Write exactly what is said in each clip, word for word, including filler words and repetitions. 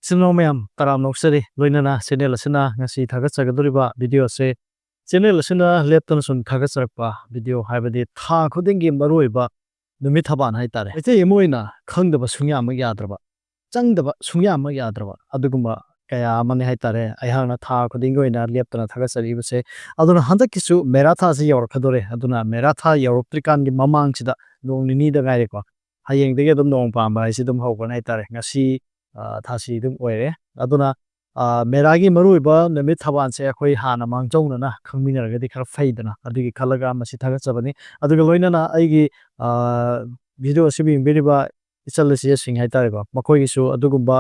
ꯏꯆꯤꯟ ꯏꯅꯥꯎ ꯃꯌꯥꯝ ꯇꯔꯥꯝꯅ ꯑꯣꯛꯆꯔꯤ꯫ ꯂꯣꯏꯅꯅ ꯆꯦꯅꯦꯜ ꯑꯁꯤꯅ ꯉꯁꯤ ꯊꯥꯒꯠꯆꯒꯗꯧꯔꯤꯕ ꯚꯤꯗꯤꯑꯣ ꯑꯁꯦ, ꯆꯦꯅꯦꯜ ꯑꯁꯤꯅ ꯂꯦꯞꯇꯅ ꯁꯨꯝ ꯊꯥꯒꯠꯆꯔꯛꯄ ꯚꯤꯗꯤꯑꯣ, ꯍꯥꯏꯕꯗꯤ ꯊꯥ ꯈꯨꯗꯤꯡꯒꯤ ꯃꯔꯨꯑꯣꯏꯕ ꯅꯨꯃꯤꯠ ꯊꯕꯥꯟ ꯍꯥꯏꯇꯥꯔꯦ꯫ ꯃꯩꯇꯩ ꯑꯃ ꯑꯣꯏꯅ ꯈꯪꯗꯕ ꯁꯨꯡꯌꯥꯃꯛ ꯌꯥꯗ꯭ꯔꯕ, ꯆꯪꯗꯕ ꯁꯨꯡꯌꯥꯃꯛ ꯌꯥꯗ꯭ꯔꯕ ꯑꯗꯨꯒꯨꯝꯕ ꯀꯌꯥ ꯑꯃꯅꯤ ꯍꯥꯏꯇꯥꯔꯦ ꯑꯩꯍꯥꯛꯅ ꯊꯥ ꯈꯨꯗꯤꯡꯒꯤ ꯑꯣꯏꯅ ꯂꯦꯞꯇꯅ ꯊꯥꯒꯠꯆꯔꯤꯕꯁꯦ꯫ ꯑꯗꯨꯅ ꯍꯟꯗꯛꯀꯤꯁꯨ ꯃꯦꯔꯥ ꯊꯥꯁꯤ ꯌꯧꯔꯛꯀꯗꯣꯔꯦ꯫ ꯑꯗꯨꯅ ꯃꯦꯔꯥ ꯊꯥ ꯌꯧꯔꯛꯇ꯭ꯔꯤꯀꯥꯟꯒꯤ ꯃꯃꯥꯡꯁꯤꯗ, ꯅꯣꯡ ꯅꯤꯅꯤꯗ ꯉꯥꯏꯔꯦꯀꯣ, ꯍꯌꯦꯡꯗꯒꯤ ꯑꯗꯨꯝ ꯅꯣꯡ ꯄꯥꯟꯕ ꯍꯥꯏꯁꯤ ꯑꯗꯨꯝ ꯍꯧꯈ꯭ꯔꯅꯤ ꯍꯥꯏꯇꯥꯔꯦ꯫ ꯉꯁꯤ, ꯑ, ꯊꯥꯁꯤ ꯑꯗꯨꯝ ꯑꯣꯏꯔꯦ꯫ ꯑꯗꯨꯅ, ꯑ, ꯃꯦꯔꯥꯒꯤ ꯃꯔꯨꯑꯣꯏꯕ ꯅꯨꯃꯤꯠ ꯊꯕꯥꯟꯁꯦ ꯑꯩꯈꯣꯏ ꯍꯥꯟꯅ ꯃꯥꯡꯖꯧꯅꯅ ꯈꯪꯃꯤꯟꯅꯔꯒꯗꯤ ꯈꯔ ꯐꯩꯗꯅ, ꯑꯗꯨꯒꯤ ꯈꯜꯂꯒ ꯃꯁꯤ ꯊꯥꯒꯠꯆꯕꯅꯤ꯫ ꯑꯗꯨꯒ ꯂꯣꯏꯅꯅ ꯑꯩꯒꯤ, ꯑ, ꯚꯤꯗꯤꯑꯣ ꯑꯁꯤꯕꯨ ꯌꯦꯡꯕꯤꯔꯤꯕ ꯏꯆꯜ ꯏꯆꯦꯁꯤꯡ ꯍꯥꯏꯇꯥꯔꯦꯀꯣ, ꯃꯈꯣꯏꯒꯤꯁꯨ ꯑꯗꯨꯒꯨꯝꯕ,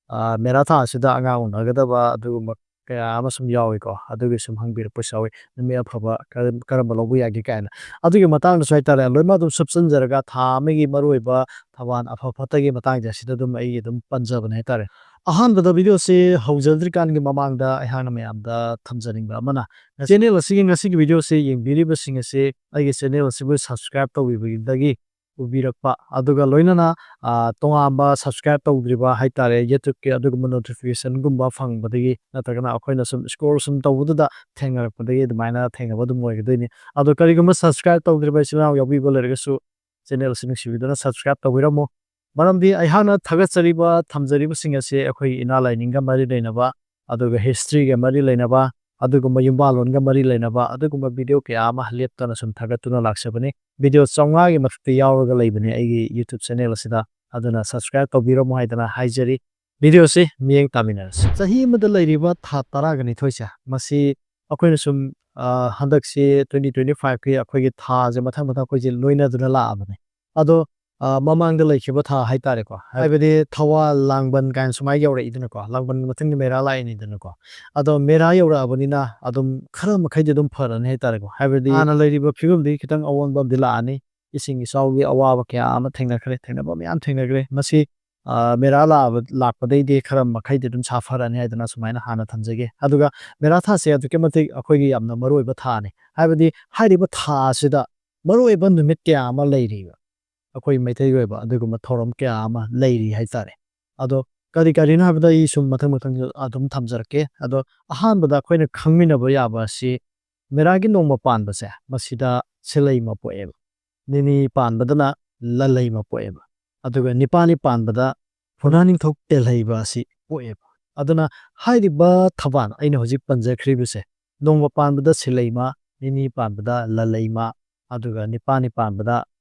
ꯑ, ꯃꯦꯔꯥ ꯊꯥ ꯑꯁꯤꯗ ꯑꯉꯥꯡ ꯎꯅꯒꯗꯕ ꯑꯗꯨꯒꯨꯝꯕ ꯀꯌꯥ ꯑꯃ ꯁꯨꯝ ꯌꯥꯎꯏꯀꯣ, ꯑꯗꯨꯒꯤ ꯁꯨꯝ ꯍꯪꯕꯤꯔꯛꯄꯁꯨ ꯌꯥꯎꯏ, ꯅꯨꯃꯤꯠ ꯑꯐꯕ ꯀꯔꯝ-, ꯀꯔꯝꯕ ꯂꯧꯕ ꯌꯥꯒꯦ ꯀꯥꯏꯅ꯫ ꯑꯗꯨꯒꯤ ꯃꯇꯥꯡꯗꯁꯨ ꯍꯥꯏꯇꯥꯔꯦ, ꯂꯣꯏꯅꯃꯛ ꯑꯗꯨꯝ ꯁꯨꯞꯆꯟꯖꯔꯒ ꯊꯥ ꯑꯃꯒꯤ ꯃꯔꯨꯑꯣꯏꯕ ꯊꯕꯥꯟ ꯑꯐ ꯐꯠꯇꯒꯤ ꯃꯇꯥꯡꯁꯦ ꯑꯁꯤꯗ ꯑꯗꯨꯝ ꯑꯩ ꯑꯗꯨꯝ ꯄꯟꯖꯕꯅꯦ ꯍꯥꯏꯇꯥꯔꯦ꯫ ꯑꯍꯥꯟꯕꯗ ꯚꯤꯗꯤꯑꯣꯁꯤ ꯍꯧꯖꯗ꯭ꯔꯤꯀꯥꯟꯒꯤ ꯃꯃꯥꯡꯗ ꯑꯩꯍꯥꯛꯅ ꯃꯌꯥꯝꯗ ꯊꯝꯖꯅꯤꯡꯕ ꯑꯃꯅ, ꯆꯦꯅꯦꯜ ꯑꯁꯤꯒꯤ ꯉꯁꯤꯒꯤ ꯚꯤꯗꯤꯑꯣꯁꯤ ꯌꯦꯡꯕꯤꯔꯤꯕꯁꯤꯡ ꯑꯁꯤ ꯑꯩꯒꯤ ꯆꯦꯅꯦꯜ ꯑꯁꯤꯕꯨ ꯁꯕꯁꯀ꯭ꯔꯥꯏꯕ ꯇꯧꯕꯤꯕꯗꯒꯤ ꯎꯕꯤꯔꯛꯄ, ꯑꯗꯨꯒ ꯂꯣꯏꯅꯅ, ꯑ, ꯇꯣꯉꯥꯟꯕ ꯁꯕꯁꯀ꯭ꯔꯥꯏꯕ ꯇꯧꯗ꯭ꯔꯤꯕ ꯍꯥꯏꯇꯥꯔꯦ, YouTubeꯀꯤ ꯑꯗꯨꯒꯨꯝꯕ ꯅꯣꯇꯤꯐꯤꯀꯦꯁꯟꯒꯨꯝꯕ ꯐꯪꯕꯗꯒꯤ, ꯅꯠꯇ꯭ꯔꯒꯅ ꯑꯩꯈꯣꯏꯅ ꯁꯨꯝ ꯁ꯭ꯀ꯭ꯔꯣꯜ ꯁꯨꯝ ꯇꯧꯕꯗꯨꯗ ꯊꯦꯡꯅꯔꯛꯄꯗꯒꯤ ꯑꯗꯨꯃꯥꯏꯅ ꯊꯦꯡꯅꯕ ꯑꯗꯨꯝ ꯑꯣꯏꯒꯗꯣꯏꯅꯤ꯫ ꯑꯗꯣ ꯀꯔꯤꯒꯨꯝꯕ ꯁꯕꯁꯀ꯭ꯔꯥꯏꯕ ꯇꯧꯗ꯭ꯔꯤꯕ ꯏꯆꯤꯜ ꯏꯅꯥꯎ ꯌꯥꯎꯕꯤꯕ ꯂꯩꯔꯒꯁꯨ, ꯆꯦꯅꯦꯜ ꯑꯁꯤ ꯅꯨꯡꯁꯤꯕꯤꯗꯨꯅ ꯁꯕꯁꯀ꯭ꯔꯥꯏꯕ ꯇꯧꯕꯤꯔꯝꯃꯨ꯫ ꯃꯔꯝꯗꯤ ꯑꯩꯍꯥꯛꯅ ꯊꯥꯒꯠꯆꯔꯤꯕ, ꯊꯝꯖꯔꯤꯕꯁꯤꯡ ꯑꯁꯤ ꯑꯩꯈꯣꯏꯒꯤ ꯏꯅꯥ ꯂꯥꯏꯅꯤꯡꯒ ꯃꯔꯤ ꯂꯩꯅꯕ, ꯑꯗꯨꯒ ꯍꯤꯁꯇ꯭ꯔꯤꯒ ꯃꯔꯤ ꯂꯩꯅꯕ, ꯑꯗꯨꯒꯨꯝꯕ ꯌꯨꯝꯕꯥꯜꯂꯣꯟꯒ ꯃꯔꯤ ꯂꯩꯅꯕ ꯑꯗꯨꯒꯨꯝꯕ ꯚꯤꯗꯤꯑꯣ ꯀꯌꯥ ꯑꯃ ꯂꯦꯞꯇꯅ ꯁꯨꯝ ꯊꯥꯒꯠꯇꯨꯅ ꯂꯥꯛꯆꯕꯅꯤ꯫ ꯚꯤꯗꯤꯑꯣ ꯆꯥꯝꯃꯉꯥꯒꯤ ꯃꯊꯛꯇ ꯌꯥꯎꯔꯒ ꯂꯩꯕꯅꯤ ꯑꯩꯒꯤ YouTube ꯆꯦꯅꯦꯜ ꯑꯁꯤꯗ꯫ ꯑꯗꯨꯅ ꯁꯕꯁꯀ꯭ꯔꯥꯏꯕ ꯇꯧꯕꯤꯔꯝꯃꯨ ꯍꯥꯏꯗꯅ ꯍꯥꯏꯖꯔꯤ꯫ ꯚꯤꯗꯤꯑꯣꯁꯤ ꯃꯤꯠꯌꯦꯡ ꯇꯥꯃꯤꯟꯅꯔꯁꯤ꯫ ꯆꯍꯤ ꯑꯃꯗ ꯂꯩꯔꯤꯕ ꯊꯥ ꯇꯔꯥꯒ ꯅꯤꯊꯣꯏꯁꯦ, ꯃꯁꯤ ꯑꯩꯈꯣꯏꯅ ꯁꯨꯝ, ꯑ, ꯍꯟꯗꯛꯁꯤ twenty twenty fiveꯀꯤ ꯑꯩꯈꯣꯏꯒꯤ ꯊꯥꯁꯦ ꯃꯊꯪ ꯃꯊꯪ ꯑꯩꯈꯣꯏꯁꯦ ꯂꯣꯏꯅꯗꯨꯅ ꯂꯥꯛꯑꯕꯅꯦ꯫ ꯑꯗꯣ, ꯑ, ꯃꯃꯥꯡꯗ ꯂꯩꯈꯤꯕ ꯊꯥ ꯍꯥꯏꯇꯥꯔꯦꯀꯣ, ꯍꯥꯏꯕꯗꯤ ꯊꯋꯥꯜ ꯂꯥꯡꯕꯟ ꯀꯥꯏꯅ ꯁꯨꯃꯥꯏꯅ ꯌꯧꯔꯛꯏꯗꯅꯀꯣ, ꯂꯥꯡꯕꯟ ꯃꯊꯪꯒꯤ ꯃꯦꯔꯥ ꯂꯥꯛꯏꯅꯤꯗꯅꯀꯣ꯫ ꯑꯗꯣ ꯃꯦꯔꯥ ꯌꯧꯔꯛꯑꯕꯅꯤꯅ ꯑꯗꯨꯝ ꯈꯔ ꯃꯈꯩꯗꯤ ꯑꯗꯨꯝ ꯐꯔꯅꯤ ꯍꯥꯏꯇꯥꯔꯦꯀꯣ, ꯍꯥꯏꯕꯗꯤ ꯍꯥꯟꯅ ꯂꯩꯔꯤꯕ ꯐꯤꯕꯝꯗꯒꯤ ꯈꯤꯇꯪ ꯑꯑꯣꯟꯕ ꯑꯃꯗꯤ ꯂꯥꯛꯑꯅꯤ꯫ ꯏꯁꯤꯡ ꯏꯆꯥꯎꯒꯤ ꯑꯋꯥꯕ ꯀꯌꯥ ꯑꯃ ꯊꯦꯡꯅꯈ꯭ꯔꯦ, ꯊꯦꯡꯅꯕ ꯃꯌꯥꯝ ꯊꯦꯡꯅꯈ꯭ꯔꯦ꯫ ꯃꯁꯤ, ꯑ, ꯃꯦꯔꯥ ꯂꯥꯛꯑꯕ-, ꯂꯥꯛꯄꯗꯩꯗꯤ ꯈꯔ ꯃꯈꯩꯗꯤ ꯑꯗꯨꯝ ꯁꯥꯐꯔꯅꯤ ꯍꯥꯏꯗꯅ ꯁꯨꯃꯥꯏꯅ ꯍꯥꯟꯅ ꯊꯝꯖꯒꯦ꯫ ꯑꯗꯨꯒ ꯃꯦꯔꯥ ꯊꯥꯁꯦ ꯑꯗꯨꯛꯀꯤ ꯃꯇꯤꯛ ꯑꯩꯈꯣꯏꯒꯤ ꯌꯥꯝꯅ ꯃꯔꯨꯑꯣꯏꯕ ꯊꯥꯅꯤ꯫ ꯍꯥꯏꯕꯗꯤ ꯍꯥꯏꯔꯤꯕ ꯊꯥ ꯑꯁꯤꯗ ꯃꯔꯨꯑꯣꯏꯕ ꯅꯨꯃꯤꯠ ꯀꯌꯥ ꯑꯃ ꯂꯩꯔꯤꯕ, ꯑꯩꯈꯣꯏ ꯃꯩꯇꯩꯒꯤ ꯑꯣꯏꯕ ꯑꯗꯨꯒꯨꯝꯕ ꯊꯧꯔꯝ ꯀꯌꯥ ꯑꯃ ꯂꯩꯔꯤ ꯍꯥꯏꯇꯥꯔꯦ꯫ ꯑꯗꯣ ꯀꯔꯤ ꯀꯔꯤꯅꯣ ꯍꯥꯏꯕꯗ ꯑꯩ ꯁꯨꯝ ꯃꯊꯪ ꯃꯊꯪ ꯑꯗꯨꯝ ꯊꯝꯖꯔꯛꯀꯦ꯫ ꯑꯗꯣ ꯑꯍꯥꯟꯕꯗ ꯑꯩꯈꯣꯏꯅ ꯈꯪꯃꯤꯟꯅꯕ ꯌꯥꯕ ꯑꯁꯤ ꯃꯦꯔꯥꯒꯤ ꯅꯣꯡꯃ ꯄꯥꯟꯕꯁꯦ, ꯃꯁꯤꯗ ꯁꯤꯂꯩꯃ ꯄꯣꯛꯑꯦꯕ, ꯅꯤꯅꯤ ꯄꯥꯟꯕꯗꯅ ꯂꯜꯂꯩꯃ ꯄꯣꯛꯑꯦꯕ, ꯑꯗꯨꯒ ꯅꯤꯄꯥꯅꯤ ꯄꯥꯟꯕꯗ ꯐꯨꯅꯥ ꯅꯤꯡꯊꯧ ꯇꯦꯜꯍꯩꯕ ꯑꯁꯤ ꯄꯣꯛꯑꯦꯕ꯫ ꯑꯗꯨꯅ ꯍꯥꯏꯔꯤꯕ ꯊꯕꯥꯟ ꯑꯩꯅ ꯍꯧꯖꯤꯛ ꯄꯟꯖꯈ꯭ꯔꯤꯕꯁꯦ, ꯅꯣꯡꯃ ꯄꯥꯟꯕꯗ ꯁꯤꯂꯩꯃ, ꯅꯤꯅꯤ ꯄꯥꯟꯕꯗ ꯂꯜꯂꯩꯃ, ꯑꯗꯨꯒ ꯅꯤꯄꯥꯅꯤ ꯄꯥꯟꯕꯗ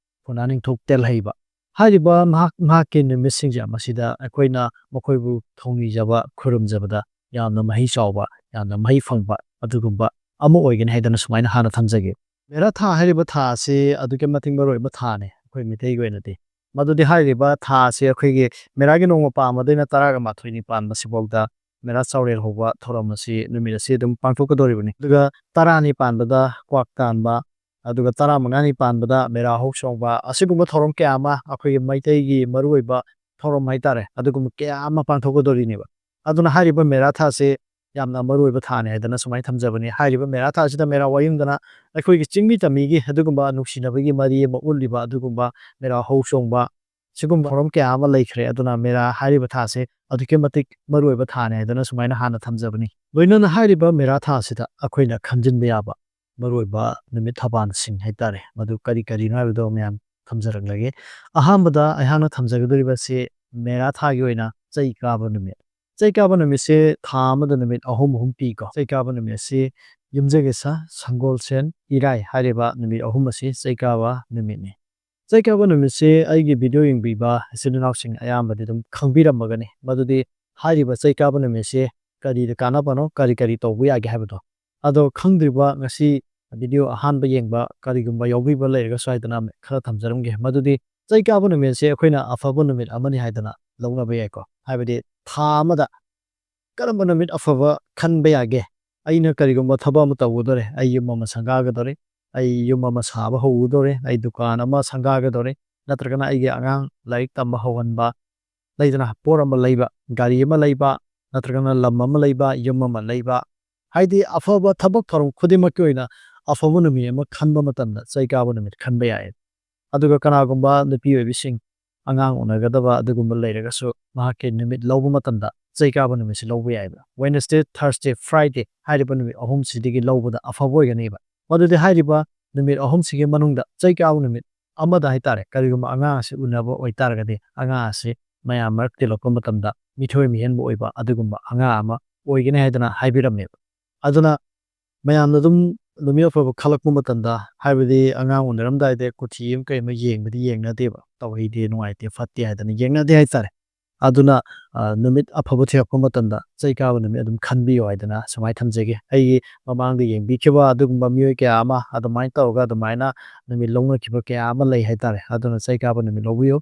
ꯐꯨꯅꯥ ꯅꯤꯡꯊꯧ ꯇꯦꯜꯍꯩꯕ꯫ ꯍꯥꯏꯔꯤꯕ ꯃꯍꯥꯛ, ꯃꯍꯥꯛꯀꯤ ꯅꯨꯃꯤꯠꯁꯤꯡꯁꯦ, ꯃꯁꯤꯗ ꯑꯩꯈꯣꯏꯅ ꯃꯈꯣꯏꯕꯨ ꯊꯧꯅꯤꯖꯕ, ꯈꯨꯔꯨꯝꯖꯕꯗ ꯌꯥꯝꯅ ꯃꯍꯩ ꯆꯥꯎꯕ, ꯌꯥꯝꯅ ꯃꯍꯩ ꯐꯪꯕ ꯑꯗꯨꯒꯨꯝꯕ ꯑꯃ ꯑꯣꯏꯒꯅꯤ ꯍꯥꯏꯗꯅ ꯁꯨꯃꯥꯏꯅ ꯍꯥꯟꯅ ꯊꯝꯖꯒꯦ꯫ ꯃꯦꯔꯥ ꯊꯥ ꯍꯥꯏꯔꯤꯕ ꯊꯥ ꯑꯁꯤ ꯑꯗꯨꯛꯀꯤ ꯃꯇꯤꯛ ꯃꯔꯨꯑꯣꯏꯕ ꯊꯥꯅꯤ ꯑꯩꯈꯣꯏ ꯃꯤꯇꯩꯒꯤ ꯑꯣꯏꯅꯗꯤ꯫ ꯃꯗꯨꯗꯤ ꯍꯥꯏꯔꯤꯕ ꯊꯥ ꯑꯁꯤ ꯑꯩꯈꯣꯏꯒꯤ ꯃꯦꯔꯥꯒꯤ ꯅꯣꯡꯃ ꯄꯥꯟꯕꯗꯩꯅ ꯇꯔꯥꯒ ꯃꯥꯊꯣꯏꯅꯤ ꯄꯥꯟꯕꯁꯤꯐꯥꯎꯗ ꯃꯦꯔꯥ ꯆꯥꯎꯔꯦꯜ ꯍꯧꯕ ꯊꯧꯔꯝ ꯑꯁꯤ, ꯅꯨꯃꯤꯠ ꯑꯁꯤ ꯑꯗꯨꯝ ꯄꯥꯡꯊꯣꯛꯀꯗꯧꯔꯤꯕꯅꯤ꯫ ꯑꯗꯨꯒ ꯇꯔꯥꯅꯤ ꯄꯥꯟꯕꯗ ꯀ꯭ꯋꯥꯛ ꯇꯥꯟꯕ, ꯑꯗꯨꯒ ꯇꯔꯥꯃꯉꯥꯅꯤ ꯄꯥꯟꯕꯗ ꯃꯦꯔꯥ ꯍꯧ ꯆꯣꯡꯕ, ꯑꯁꯤꯒꯨꯝꯕ ꯊꯧꯔꯝ ꯀꯌꯥ ꯑꯃ, ꯑꯩꯈꯣꯏꯒꯤ ꯃꯩꯇꯩꯒꯤ ꯃꯔꯨꯑꯣꯏꯕ ꯊꯧꯔꯝ ꯍꯥꯏꯇꯥꯔꯦ, ꯑꯗꯨꯒꯨꯝꯕ ꯀꯌꯥ ꯑꯃ ꯄꯥꯡꯊꯣꯛꯀꯗꯧꯔꯤꯅꯦꯕ꯫ ꯑꯗꯨꯅ ꯍꯥꯏꯔꯤꯕ ꯃꯦꯔꯥ ꯊꯥꯁꯦ ꯌꯥꯝꯅ ꯃꯔꯨꯑꯣꯏꯕ ꯊꯥꯅꯤ ꯍꯥꯏꯗꯅ ꯁꯨꯃꯥꯏꯅ ꯊꯝꯖꯕꯅꯤ꯫ ꯍꯥꯏꯔꯤꯕ ꯃꯦꯔꯥ ꯊꯥꯁꯤꯗ ꯃꯦꯔꯥ ꯋꯥꯌꯨꯡꯗꯅ ꯑꯩꯈꯣꯏꯒꯤ ꯆꯤꯡꯃꯤ ꯇꯝꯃꯤꯒꯤ ꯑꯗꯨꯒꯨꯝꯕ ꯅꯨꯡꯁꯤꯅꯕꯒꯤ ꯃꯔꯤ ꯑꯃ ꯎꯠꯂꯤꯕ ꯑꯗꯨꯒꯨꯝꯕ ꯃꯦꯔꯥ ꯍꯧ ꯆꯣꯡꯕ, ꯁꯤꯒꯨꯝꯕ ꯊꯧꯔꯝ ꯀꯌꯥ ꯑꯃ ꯂꯩꯈ꯭ꯔꯦ꯫ ꯑꯗꯨꯅ ꯃꯦꯔꯥ ꯍꯥꯏꯔꯤꯕ ꯊꯥꯁꯦ ꯑꯗꯨꯛꯀꯤ ꯃꯇꯤꯛ ꯃꯔꯨꯑꯣꯏꯕ ꯊꯥꯅꯤ ꯍꯥꯏꯗꯅ ꯁꯨꯃꯥꯏꯅ ꯍꯥꯟꯅ ꯊꯝꯖꯕꯅꯤ꯫ ꯂꯣꯏꯅꯅ ꯍꯥꯏꯔꯤꯕ ꯃꯦꯔꯥ ꯊꯥꯁꯤꯗ ꯑꯩꯈꯣꯏꯅ ꯈꯟꯖꯤꯟꯕ ꯌꯥꯕ ꯃꯔꯨꯑꯣꯏꯕ ꯅꯨꯃꯤꯠ ꯊꯕꯥꯟꯁꯤꯡ ꯍꯥꯏꯇꯥꯔꯦ, ꯃꯗꯨ ꯀꯔꯤ ꯀꯔꯤꯅꯣ ꯍꯥꯏꯕꯗꯣ ꯃꯌꯥꯝ ꯊꯝꯖꯔꯛꯂꯒꯦ꯫ ꯑꯍꯥꯟꯕꯗ ꯑꯩꯍꯥꯛꯅ ꯊꯝꯖꯒꯗꯧꯔꯤꯕꯁꯤ ꯃꯦꯔꯥ ꯊꯥꯒꯤ ꯑꯣꯏꯅ ꯆꯩ ꯀꯥꯕ ꯅꯨꯃꯤꯠ꯫ ꯆꯩ ꯀꯥꯕ ꯅꯨꯃꯤꯠꯁꯦ ꯊꯥ ꯑꯃꯗ ꯅꯨꯃꯤꯠ ꯑꯍꯨꯝ ꯑꯍꯨꯝ ꯄꯤꯀꯣ꯫ ꯆꯩ ꯀꯥꯕ ꯅꯨꯃꯤꯠ ꯑꯁꯤ ꯌꯨꯝꯖꯀꯩꯁ, ꯁꯪꯒꯣꯜꯁꯦꯟ, ꯏꯔꯥꯏ ꯍꯥꯏꯔꯤꯕ ꯅꯨꯃꯤꯠ ꯑꯍꯨꯝ ꯑꯁꯤ ꯆꯩ ꯀꯥꯕ ꯅꯨꯃꯤꯠꯅꯤ꯫ ꯆꯩ ꯀꯥꯕ ꯅꯨꯃꯤꯠꯁꯦ ꯑꯩꯒꯤ ꯚꯤꯗꯤꯑꯣ ꯌꯦꯡꯕꯤꯕ ꯏꯆꯤꯜ ꯏꯅꯥꯎꯁꯤꯡ ꯑꯌꯥꯝꯕꯗꯤ ꯑꯗꯨꯝ ꯈꯪꯕꯤꯔꯝꯃꯒꯅꯤ, ꯃꯗꯨꯗꯤ ꯍꯥꯏꯔꯤꯕ ꯆꯩ ꯀꯥꯕ ꯅꯨꯃꯤꯠꯁꯦ ꯀꯔꯤꯗ ꯀꯥꯟꯅꯕꯅꯣ, ꯀꯔꯤ ꯀꯔꯤ ꯇꯧꯕ ꯌꯥꯒꯦ ꯍꯥꯏꯕꯗꯣ꯫ ꯑꯗꯣ ꯈꯪꯗ꯭ꯔꯤꯕ, ꯉꯁꯤ ꯚꯤꯗꯤꯑꯣ ꯑꯍꯥꯟꯕ ꯌꯦꯡꯕ ꯀꯔꯤꯒꯨꯝꯕ ꯌꯥꯎꯕꯤꯕ ꯂꯩꯔꯒꯁꯨ ꯍꯥꯏꯗꯅ ꯈꯔ ꯊꯝꯖꯔꯝꯒꯦ꯫ ꯃꯗꯨꯗꯤ ꯆꯩ ꯀꯥꯕ ꯅꯨꯃꯤꯠꯁꯦ ꯑꯩꯈꯣꯏꯅ ꯑꯐꯕ ꯅꯨꯃꯤꯠ ꯑꯃꯅꯤ ꯍꯥꯏꯗꯅ ꯂꯧꯅꯕ ꯌꯥꯏꯀꯣ꯫ ꯍꯥꯏꯕꯗꯤ ꯊꯥ ꯑꯃꯗ ꯀꯔꯝꯕ ꯅꯨꯃꯤꯠ ꯑꯐꯕ ꯈꯟꯕ ꯌꯥꯒꯦ? ꯑꯩꯅ ꯀꯔꯤꯒꯨꯝꯕ ꯊꯕꯛ ꯑꯃ ꯇꯧꯒꯗꯧꯔꯦ, ꯑꯩ ꯌꯨꯝ ꯑꯃ ꯁꯪꯒꯥꯒꯗꯧꯔꯦ, ꯑꯩ ꯌꯨꯝ ꯑꯃ ꯁꯥꯕ ꯍꯧꯒꯗꯧꯔꯦ, ꯑꯩ ꯗꯨꯀꯥꯟ ꯑꯃ ꯁꯪꯒꯥꯒꯗꯧꯔꯦ, ꯅꯠꯇ꯭ꯔꯒꯅ ꯑꯩꯒꯤ ꯑꯉꯥꯡ ꯂꯥꯏꯔꯤꯛ ꯇꯝꯕ ꯍꯧꯍꯟꯕ, ꯂꯩꯗꯅ, ꯄꯣꯠ ꯑꯃ ꯂꯩꯕ, ꯒꯥꯔꯤ ꯑꯃ ꯂꯩꯕ, ꯅꯠꯇ꯭ꯔꯒꯅ ꯂꯝ ꯑꯃ ꯂꯩꯕ, ꯌꯨꯝ ꯑꯃ ꯂꯩꯕ, ꯍꯥꯏꯗꯤ ꯑꯐꯕ ꯊꯕꯛ ꯊꯧꯔꯝ ꯈꯨꯗꯤꯡꯃꯛꯀꯤ ꯑꯣꯏꯅ ꯑꯐꯕ ꯅꯨꯃꯤꯠ ꯑꯃ ꯈꯟꯕ ꯃꯇꯝꯗ ꯆꯩ ꯀꯥꯕ ꯅꯨꯃꯤꯠ ꯈꯟꯕ ꯌꯥꯏ꯫ ꯑꯗꯨꯒ ꯀꯅꯥꯒꯨꯝꯕ ꯅꯨꯄꯤ ꯑꯣꯏꯕꯤꯁꯤꯡ, ꯑꯉꯥꯡ ꯎꯅꯒꯗꯕ ꯑꯗꯨꯒꯨꯝꯕ ꯂꯩꯔꯒꯁꯨ ꯃꯍꯥꯛꯀꯤ ꯅꯨꯃꯤꯠ ꯂꯧꯕ ꯃꯇꯝꯗ ꯆꯩ ꯀꯥꯕ ꯅꯨꯃꯤꯠꯁꯤ ꯂꯧꯕ ꯌꯥꯏꯕ꯫ Wednesday, Thursday, Friday ꯍꯥꯏꯔꯤꯕ ꯅꯨꯃꯤꯠ ꯑꯍꯨꯝꯁꯤꯗꯒꯤ ꯂꯧꯕꯗ ꯑꯐꯕ ꯑꯣꯏꯒꯅꯦꯕ꯫ ꯃꯗꯨꯗꯤ ꯍꯥꯏꯔꯤꯕ ꯅꯨꯃꯤꯠ ꯑꯍꯨꯝꯁꯤꯒꯤ ꯃꯅꯨꯡꯗ ꯆꯩ ꯀꯥꯕ ꯅꯨꯃꯤꯠ ꯑꯃꯗ ꯍꯥꯏꯇꯥꯔꯦ, ꯀꯔꯤꯒꯨꯝꯕ ꯑꯉꯥꯡ ꯑꯁꯤ ꯎꯅꯕ ꯑꯣꯏꯇꯥꯔꯒꯗꯤ ꯑꯉꯥꯡ ꯑꯁꯤ ꯃꯌꯥꯝ ꯃꯔꯛ ꯇꯤꯜꯂꯛꯄ ꯃꯇꯝꯗ ꯃꯤꯊꯣꯏ ꯃꯤꯍꯦꯟꯕ ꯑꯣꯏꯕ ꯑꯗꯨꯒꯨꯝꯕ ꯑꯉꯥꯡ ꯑꯃ ꯑꯣꯏꯒꯅꯤ ꯍꯥꯏꯗꯅ ꯍꯥꯏꯕꯤꯔꯝꯃꯦꯕ꯫ ꯑꯗꯨꯅ ꯃꯌꯥꯝꯅ ꯑꯗꯨꯝ ꯅꯨꯃꯤꯠ ꯑꯐꯕ ꯈꯜꯂꯛꯄ ꯃꯇꯝꯗ, ꯍꯥꯏꯕꯗꯤ ꯑꯉꯥꯡ ꯎꯅꯔꯝꯗꯥꯏꯗ ꯀꯨꯊꯤ ꯑꯃ ꯀꯩ ꯑꯃ ꯌꯦꯡꯕꯗꯤ ꯌꯦꯡꯅꯗꯦꯕ, ꯇꯧꯍꯩꯗꯦ, ꯅꯨꯡꯉꯥꯏꯇꯦ, ꯐꯠꯇꯦ ꯍꯥꯏꯗꯅ ꯌꯦꯡꯅꯗꯦ ꯍꯥꯏꯇꯥꯔꯦ꯫ ꯑꯗꯨꯅ, ꯑ, ꯅꯨꯃꯤꯠ ꯑꯐꯕ ꯊꯤꯔꯛꯄ ꯃꯇꯝꯗ ꯆꯩ ꯀꯥꯕ ꯅꯨꯃꯤꯠ ꯑꯗꯨꯝ ꯈꯟꯕꯤꯌꯨ ꯍꯥꯏꯗꯅ ꯁꯨꯃꯥꯏꯅ ꯊꯝꯖꯒꯦ꯫ ꯑꯩꯒꯤ ꯃꯃꯥꯡꯗ ꯌꯦꯡꯕꯤꯈꯤꯕ ꯑꯗꯨꯒꯨꯝꯕ ꯃꯤꯑꯣꯏ ꯀꯌꯥ ꯑꯃ ꯑꯗꯨꯃꯥꯏꯅ ꯇꯧꯔꯒ ꯑꯗꯨꯃꯥꯏꯅ ꯅꯨꯃꯤꯠ ꯂꯧꯅꯈꯤꯕ ꯀꯌꯥ ꯑꯃ ꯂꯩ ꯍꯥꯏꯇꯥꯔꯦ꯫ ꯑꯗꯨꯅ ꯆꯩ ꯀꯥꯕ ꯅꯨꯃꯤꯠ ꯂꯧꯕꯤꯌꯨ꯫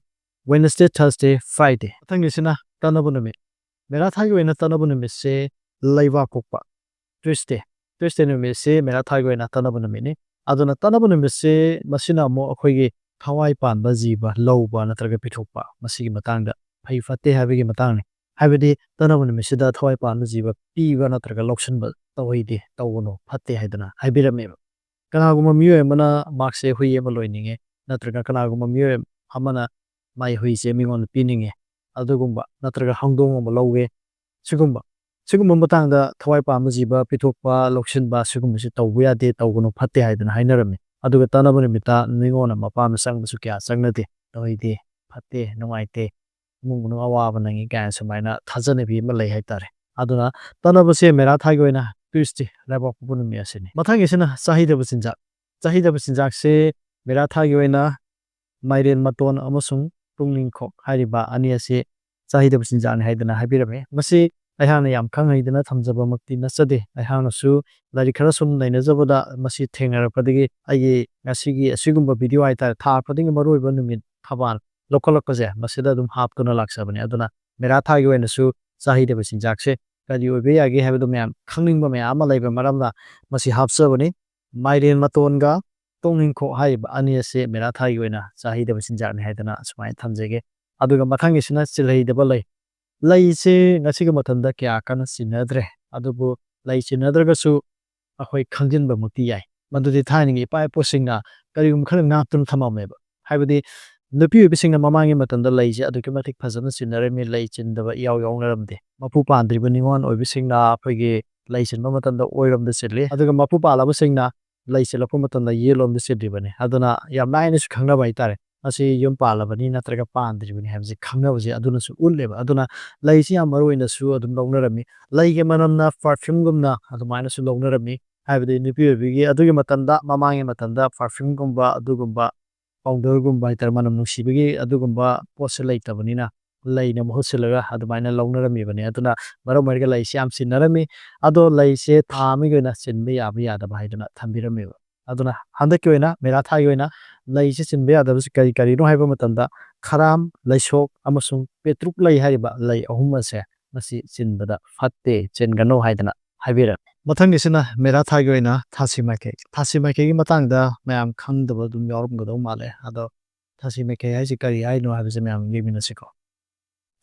Wednesday, Thursday, Friday꯫ ꯃꯊꯪꯒꯤꯁꯤꯅ ꯇꯅꯕ ꯅꯨꯃꯤꯠ꯫ ꯃꯦꯔꯥ ꯊꯥꯒꯤ ꯑꯣꯏꯅ ꯇꯅꯕ ꯅꯨꯃꯤꯠꯁꯦ ꯂꯩꯕꯥꯛ ꯄꯣꯛꯄ, Tuesday꯫ Tuesday ꯅꯨꯃꯤꯠꯁꯤ ꯃꯦꯔꯥ ꯊꯥꯒꯤ ꯑꯣꯏꯅ ꯇꯅꯕ ꯅꯨꯃꯤꯠꯅꯤ꯫ ꯑꯗꯨꯅ ꯇꯅꯕ ꯅꯨꯃꯤꯠꯁꯤ ꯃꯁꯤꯅ ꯑꯃꯨꯛ ꯑꯩꯈꯣꯏꯒꯤ ꯊꯋꯥꯏ ꯄꯥꯟꯕ ꯖꯤꯕ ꯂꯧꯕ ꯅꯠꯇ꯭ꯔꯒ ꯄꯤꯊꯣꯛꯄ, ꯃꯁꯤꯒꯤ ꯃꯇꯥꯡꯗ ꯐꯩ ꯐꯠꯇꯦ ꯍꯥꯏꯕꯒꯤ ꯃꯇꯥꯡꯅꯤ꯫ ꯍꯥꯏꯕꯗꯤ ꯇꯅꯕ ꯅꯨꯃꯤꯠꯁꯤꯗ ꯊꯋꯥꯏ ꯄꯥꯟꯕ ꯖꯤꯕ ꯄꯤꯕ ꯅꯠꯇ꯭ꯔꯒ ꯂꯧꯁꯤꯟꯕ ꯇꯧꯍꯩꯗꯦ, ꯇꯧꯒꯅꯨ, ꯐꯠꯇꯦ ꯍꯥꯏꯗꯅ ꯍꯥꯏꯕꯤꯔꯝꯃꯦꯕ꯫ ꯀꯅꯥꯒꯨꯝꯕ ꯃꯤꯑꯣꯏ ꯑꯃꯅ ꯃꯍꯥꯛꯁꯦ ꯍꯨꯏ ꯑꯃ ꯂꯣꯏꯅꯤꯡꯉꯦ, ꯅꯠꯇ꯭ꯔꯒ ꯀꯅꯥꯒꯨꯝꯕ ꯃꯤꯑꯣꯏ ꯑꯃꯅ ꯃꯥꯏ ꯍꯨꯏꯁꯦ ꯃꯤꯉꯣꯟꯗ ꯄꯤꯅꯤꯡꯉꯦ, ꯑꯗꯨꯒꯨꯝꯕ ꯅꯠꯇ꯭ꯔꯒ ꯍꯧꯗꯣꯡ ꯑꯃ ꯂꯧꯒꯦ, ꯁꯤꯒꯨꯝꯕ, ꯁꯤꯒꯨꯝꯕ ꯃꯇꯥꯡꯗ ꯊꯋꯥꯏ ꯄꯥꯟꯕ ꯖꯤꯕ ꯄꯤꯊꯣꯛꯄ, ꯂꯧꯁꯤꯟꯕ, ꯁꯤꯒꯨꯝꯕꯁꯤ ꯇꯧꯕ ꯌꯥꯗꯦ, ꯇꯧꯒꯅꯨ, ꯐꯠꯇꯦ ꯍꯥꯏꯗꯅ ꯍꯥꯏꯅꯔꯝꯃꯤ꯫ ꯑꯗꯨꯒ ꯇꯅꯕ ꯅꯨꯃꯤꯠꯇ ꯅꯤꯉꯣꯜ ꯑꯃ ꯃꯄꯥꯝꯗ ꯆꯪꯕꯁꯨ ꯀꯌꯥ ꯆꯪꯅꯗꯦ, ꯇꯧꯍꯩꯗꯦ, ꯐꯠꯇꯦ, ꯅꯨꯡꯉꯥꯏꯇꯦ, ꯏꯃꯨꯡ ꯃꯅꯨꯡ ꯑꯋꯥꯕ ꯅꯪꯉꯤ ꯀꯥꯏꯅ ꯁꯨꯃꯥꯏꯅ ꯊꯥꯖꯅꯕꯤ ꯑꯃ ꯂꯩ ꯍꯥꯏꯇꯥꯔꯦ꯫ ꯑꯗꯨꯅ ꯇꯅꯕꯁꯦ ꯃꯦꯔꯥ ꯊꯥꯒꯤ ꯑꯣꯏꯅ Tuesday, ꯂꯩꯕꯥꯛ ꯄꯣꯛꯄ ꯅꯨꯃꯤꯠ ꯑꯁꯤꯅꯤ꯫ ꯃꯊꯪꯒꯤꯁꯤꯅ ꯆꯥꯍꯩꯗꯕ ꯆꯤꯟꯖꯥꯛ꯫ ꯆꯥꯍꯩꯗꯕ ꯆꯤꯟꯖꯥꯛꯁꯦ ꯃꯦꯔꯥ ꯊꯥꯒꯤ ꯑꯣꯏꯅ ꯃꯥꯏꯔꯦꯟ ꯃꯇꯣꯟ ꯑꯃꯁꯨꯡ ꯇꯨꯡꯅꯤꯡꯈꯣꯛ ꯍꯥꯏꯔꯤꯕ ꯑꯅꯤ ꯑꯁꯤ ꯆꯥꯍꯩꯗꯕ ꯆꯤꯟꯖꯥꯛꯅꯤ ꯍꯥꯏꯗꯅ ꯍꯥꯏꯕꯤꯔꯝꯃꯤ꯫ ꯃꯁꯤ ꯑꯩꯍꯥꯛꯅ ꯌꯥꯝ ꯈꯪ ꯍꯩꯗꯅ ꯊꯝꯖꯕꯃꯛꯇꯤ ꯅꯠꯆꯗꯦ꯫ ꯑꯩꯍꯥꯛꯅꯁꯨ ꯂꯥꯏꯔꯤꯛ ꯈꯔ ꯁꯨꯝ ꯅꯩꯅꯖꯕꯗ ꯃꯁꯤ ꯊꯦꯡꯅꯔꯛꯄꯗꯒꯤ ꯑꯩꯒꯤ ꯉꯁꯤꯒꯤ ꯑꯁꯤꯒꯨꯝꯕ video ꯍꯥꯏꯇꯥꯔꯦ, ꯊꯥ ꯈꯨꯗꯤꯡꯒꯤ ꯃꯔꯨꯑꯣꯏꯕ ꯅꯨꯃꯤꯠ ꯊꯕꯥꯜ ꯂꯧꯈꯠꯂꯛꯄꯁꯦ ꯃꯁꯤꯗ ꯑꯗꯨꯝ ꯍꯥꯞꯇꯨꯅ ꯂꯥꯛꯆꯕꯅꯤ꯫ ꯑꯗꯨꯅ ꯃꯦꯔꯥ ꯊꯥꯒꯤ ꯑꯣꯏꯅꯁꯨ ꯆꯥꯍꯩꯗꯕ ꯆꯤꯟꯖꯥꯛꯁꯦ ꯀꯔꯤ ꯑꯣꯏꯕ ꯌꯥꯒꯦ ꯍꯥꯏꯕꯗꯨ ꯃꯌꯥꯝ ꯈꯪꯅꯤꯡꯕ ꯃꯌꯥꯝ ꯑꯃ ꯂꯩꯕ ꯃꯔꯝꯅ ꯃꯁꯤ ꯍꯥꯞꯆꯕꯅꯤ꯫ ꯃꯥꯏꯔꯦꯟ ꯃꯇꯣꯟꯒ ꯇꯣꯡꯅꯤꯡꯈꯣꯛ ꯍꯥꯏꯔꯤꯕ ꯑꯅꯤ ꯑꯁꯤ ꯃꯦꯔꯥ ꯊꯥꯒꯤ ꯑꯣꯏꯅ ꯆꯥꯍꯩꯗꯕ ꯆꯤꯟꯖꯥꯛꯅꯤ ꯍꯥꯏꯗꯅ ꯑꯁꯨꯃꯥꯏꯅ ꯊꯝꯖꯒꯦ꯫ ꯑꯗꯨꯒ ꯃꯊꯪꯒꯤꯁꯤꯅ ꯆꯤꯜꯍꯩꯗꯕ ꯂꯩ꯫ ꯂꯩꯁꯦ ꯉꯁꯤꯒꯤ ꯃꯇꯝꯗ ꯀꯌꯥ ꯀꯟꯅ ꯆꯤꯟꯅꯗ꯭ꯔꯦ, ꯑꯗꯨꯕꯨ ꯂꯩ ꯆꯤꯟꯅꯗ꯭ꯔꯒꯁꯨ ꯑꯩꯈꯣꯏ ꯈꯪꯖꯤꯟꯕꯃꯛꯇꯤ ꯌꯥꯏ꯫ ꯃꯗꯨꯗꯤ ꯊꯥꯏꯅꯒꯤ ꯏꯄꯥ ꯏꯄꯨꯁꯤꯡꯅ ꯀꯔꯤꯒꯨꯝꯕ ꯈꯔ ꯉꯥꯛꯇꯨꯅ ꯊꯝꯃꯝꯃꯦꯕ꯫ ꯍꯥꯏꯕꯗꯤ ꯅꯨꯄꯤ ꯑꯣꯏꯕꯁꯤꯡꯅ ꯃꯃꯥꯡꯒꯤ ꯃꯇꯝꯗ ꯂꯩꯁꯦ ꯑꯗꯨꯛꯀꯤ ꯃꯇꯤꯛ ꯐꯖꯅ ꯆꯤꯟꯅꯔꯝꯃꯤ, ꯂꯩ ꯆꯤꯟꯗꯕ ꯏꯌꯥꯎ ꯌꯥꯎꯅꯔꯝꯗꯦ꯫ ꯃꯄꯨ ꯄꯥꯟꯗ꯭ꯔꯤꯕ ꯅꯤꯉꯣꯜ ꯑꯣꯏꯕꯁꯤꯡꯅ ꯑꯩꯈꯣꯏꯒꯤ ꯂꯩ ꯆꯤꯟꯕ ꯃꯇꯝꯗ ꯑꯣꯏꯔꯣꯝꯗ ꯆꯤꯜꯂꯤ, ꯑꯗꯨꯒ ꯃꯄꯨ ꯄꯥꯜꯂꯕꯁꯤꯡꯅ ꯂꯩ ꯆꯤꯜꯂꯛꯄ ꯃꯇꯝꯗ ꯌꯦꯠꯂꯣꯝꯗ ꯆꯤꯜꯂꯤꯕꯅꯤ꯫ ꯑꯗꯨꯅ ꯌꯥꯝ ꯂꯥꯏꯅꯁꯨ ꯈꯪꯅꯕ ꯍꯥꯏꯇꯥꯔꯦ, ꯃꯁꯤ ꯌꯨꯝ ꯄꯥꯜꯂꯕꯅꯤ ꯅꯠꯇ꯭ꯔꯒ ꯄꯥꯟꯗ꯭ꯔꯤꯕꯅꯤ ꯍꯥꯏꯕꯁꯤ ꯈꯪꯅꯕꯁꯦ ꯑꯗꯨꯅꯁꯨ ꯎꯠꯂꯦꯕ꯫ ꯑꯗꯨꯅ ꯂꯩꯁꯤ ꯌꯥꯝ ꯃꯔꯨ ꯑꯣꯏꯅꯁꯨ ꯑꯗꯨꯝ ꯂꯧꯅꯔꯝꯃꯤ꯫ ꯂꯩꯒꯤ ꯃꯅꯝꯅ perfumeꯒꯨꯝꯅ ꯑꯗꯨꯃꯥꯏꯅꯁꯨ ꯂꯧꯅꯔꯝꯃꯤ꯫ ꯍꯥꯏꯕꯗꯤ ꯅꯨꯄꯤ ꯑꯣꯏꯕꯤꯒꯤ ꯑꯗꯨꯒꯤ ꯃꯇꯝꯗ, ꯃꯃꯥꯡꯒꯤ ꯃꯇꯝꯗ perfumeꯒꯨꯝꯕ, ꯑꯗꯨꯒꯨꯝꯕ powderꯒꯨꯝꯕ ꯍꯥꯏꯇꯥꯔꯦ, ꯃꯅꯝ ꯅꯨꯡꯁꯤꯕꯒꯤ ꯑꯗꯨꯒꯨꯝꯕ ꯄꯣꯠꯁꯦ ꯂꯩꯇꯕꯅꯤꯅ ꯂꯩꯅ ꯃꯍꯨꯠ ꯁꯤꯜꯂꯒ ꯑꯗꯨꯃꯥꯏꯅ ꯂꯧꯅꯔꯝꯃꯤꯕꯅꯤ꯫ ꯑꯗꯨꯅ ꯃꯔꯝ ꯑꯣꯏꯔꯒ ꯂꯩꯁꯤ ꯌꯥꯝ ꯆꯤꯟꯅꯔꯝꯃꯤ꯫ ꯑꯗꯣ ꯂꯩꯁꯦ ꯊꯥ ꯑꯃꯒꯤ ꯑꯣꯏꯅ ꯆꯤꯟꯕ ꯌꯥꯕ ꯌꯥꯗꯕ ꯍꯥꯏꯗꯅ ꯊꯝꯕꯤꯔꯝꯃꯦꯕ꯫ ꯑꯗꯨꯅ ꯍꯟꯗꯛꯀꯤ ꯑꯣꯏꯅ ꯃꯦꯔꯥ ꯊꯥꯒꯤ ꯑꯣꯏꯅ ꯂꯩꯁꯦ ꯆꯤꯟꯕ ꯌꯥꯗꯕꯁꯤ ꯀꯔꯤ ꯀꯔꯤꯅꯣ ꯍꯥꯏꯕ ꯃꯇꯝꯗ, ꯈꯔꯥꯝ, ꯂꯩꯁꯣꯛ ꯑꯃꯁꯨꯡ ꯄꯦꯇ꯭ꯔꯨꯛ ꯂꯩ ꯍꯥꯏꯔꯤꯕ ꯂꯩ ꯑꯍꯨꯝ ꯑꯁꯦ ꯃꯁꯤ ꯆꯤꯟꯕꯗ ꯐꯠꯇꯦ, ꯆꯤꯟꯒꯅꯨ ꯍꯥꯏꯗꯅ ꯍꯥꯏꯕꯤꯔꯝꯃꯤ꯫ ꯃꯊꯪꯒꯤꯁꯤꯅ ꯃꯦꯔꯥ ꯊꯥꯒꯤ ꯑꯣꯏꯅ ꯊꯥꯁꯤ ꯃꯥꯏꯀꯩ꯫ ꯊꯥꯁꯤ ꯃꯥꯏꯀꯩꯒꯤ ꯃꯇꯥꯡꯗ ꯃꯌꯥꯝ ꯈꯪꯗꯕ ꯑꯗꯨꯝ ꯌꯥꯎꯔꯝꯒꯗꯧ ꯃꯥꯜꯂꯦ꯫ ꯑꯗꯣ ꯊꯥꯁꯤ ꯃꯥꯏꯀꯩ ꯍꯥꯏꯁꯤ ꯀꯔꯤ ꯍꯥꯏꯅꯣ ꯍꯥꯏꯕꯁꯦ ꯃꯌꯥꯝ ꯌꯦꯡꯃꯤꯟꯅꯁꯤꯀꯣ꯫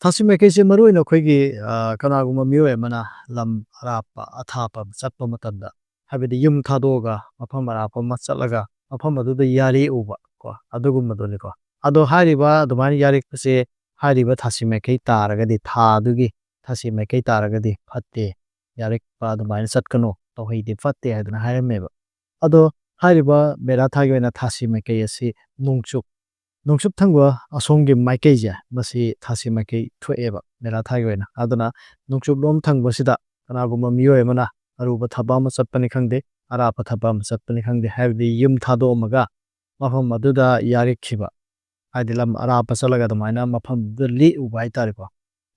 ꯊꯥꯁꯤ ꯃꯥꯏꯀꯩꯁꯦ ꯃꯔꯨꯑꯣꯏꯅ ꯑꯩꯈꯣꯏꯒꯤ, ꯑ, ꯀꯅꯥꯒꯨꯝꯕ ꯃꯤꯑꯣꯏ ꯑꯃꯅ ꯂꯝ ꯑꯔꯥꯞꯄ ꯑꯊꯥꯞꯄ ꯑꯃ ꯆꯠꯄ ꯃꯇꯝꯗ, ꯍꯥꯏꯕꯗꯤ ꯌꯨꯝ ꯊꯥꯗꯣꯛꯑꯒ ꯃꯐꯝ ꯑꯔꯥꯞꯄ ꯑꯃ ꯆꯠꯂꯒ ꯃꯐꯝ ꯑꯗꯨꯗ ꯌꯥꯔꯦꯛꯎꯕ ꯀꯣ, ꯑꯗꯨꯒꯨꯝꯕꯗꯨꯅꯤꯀꯣ꯫ ꯑꯗꯣ ꯍꯥꯏꯔꯤꯕ ꯑꯗꯨꯃꯥꯏꯅ ꯌꯥꯔꯦꯛꯄꯁꯦ ꯍꯥꯏꯔꯤꯕ ꯊꯥꯁꯤ ꯃꯥꯏꯀꯩ ꯇꯥꯔꯒꯗꯤ, ꯊꯥꯗꯨꯒꯤ ꯊꯥꯁꯤ ꯃꯥꯏꯀꯩ ꯇꯥꯔꯒꯗꯤ ꯐꯠꯇꯦ, ꯌꯥꯔꯦꯛꯄ ꯑꯗꯨꯃꯥꯏꯅ ꯆꯠꯀꯅꯨ, ꯇꯧꯍꯩꯗꯦ, ꯐꯠꯇꯦ ꯍꯥꯏꯗꯅ ꯍꯥꯏꯔꯝꯃꯦꯕ꯫ ꯑꯗꯣ ꯍꯥꯏꯔꯤꯕ ꯃꯦꯔꯥ ꯊꯥꯒꯤ ꯑꯣꯏꯅ ꯊꯥꯁꯤ ꯃꯥꯏꯀꯩ ꯑꯁꯤ ꯅꯣꯡꯆꯨꯞ, ꯅꯣꯡꯆꯨꯞ ꯊꯪꯕ ꯑꯁꯣꯝꯒꯤ ꯃꯥꯏꯀꯩꯁꯦ, ꯃꯁꯤ ꯊꯥꯁꯤ ꯃꯥꯏꯀꯩ ꯊꯣꯛꯑꯦꯕ ꯃꯦꯔꯥ ꯊꯥꯒꯤ ꯑꯣꯏꯅ꯫ ꯑꯗꯨꯅ ꯅꯣꯡꯆꯨꯞ ꯂꯣꯝ ꯊꯪꯕꯁꯤꯗ ꯀꯅꯥꯒꯨꯝꯕ ꯃꯤꯑꯣꯏ ꯑꯃꯅ ꯑꯔꯨꯕ ꯊꯕꯛ ꯑꯃ ꯆꯠꯄꯅꯤ ꯈꯪꯗꯦ, ꯑꯔꯥꯞꯄ ꯊꯕꯛ ꯑꯃ ꯆꯠꯄꯅꯤ ꯈꯪꯗꯦ, ꯍꯥꯏꯕꯗꯤ ꯌꯨꯝ ꯊꯥꯗꯣꯛꯑꯝꯃꯒ ꯃꯐꯝ ꯑꯗꯨꯗ ꯌꯥꯔꯦꯛꯈꯤꯕ, ꯍꯥꯏꯗꯤ ꯂꯝ ꯑꯔꯥꯞꯄ ꯆꯠꯂꯒ ꯑꯗꯨꯃꯥꯏꯅ ꯃꯐꯝꯗꯨꯗ ꯂꯦꯛꯎꯕ ꯍꯥꯏꯇꯥꯔꯦꯀꯣ,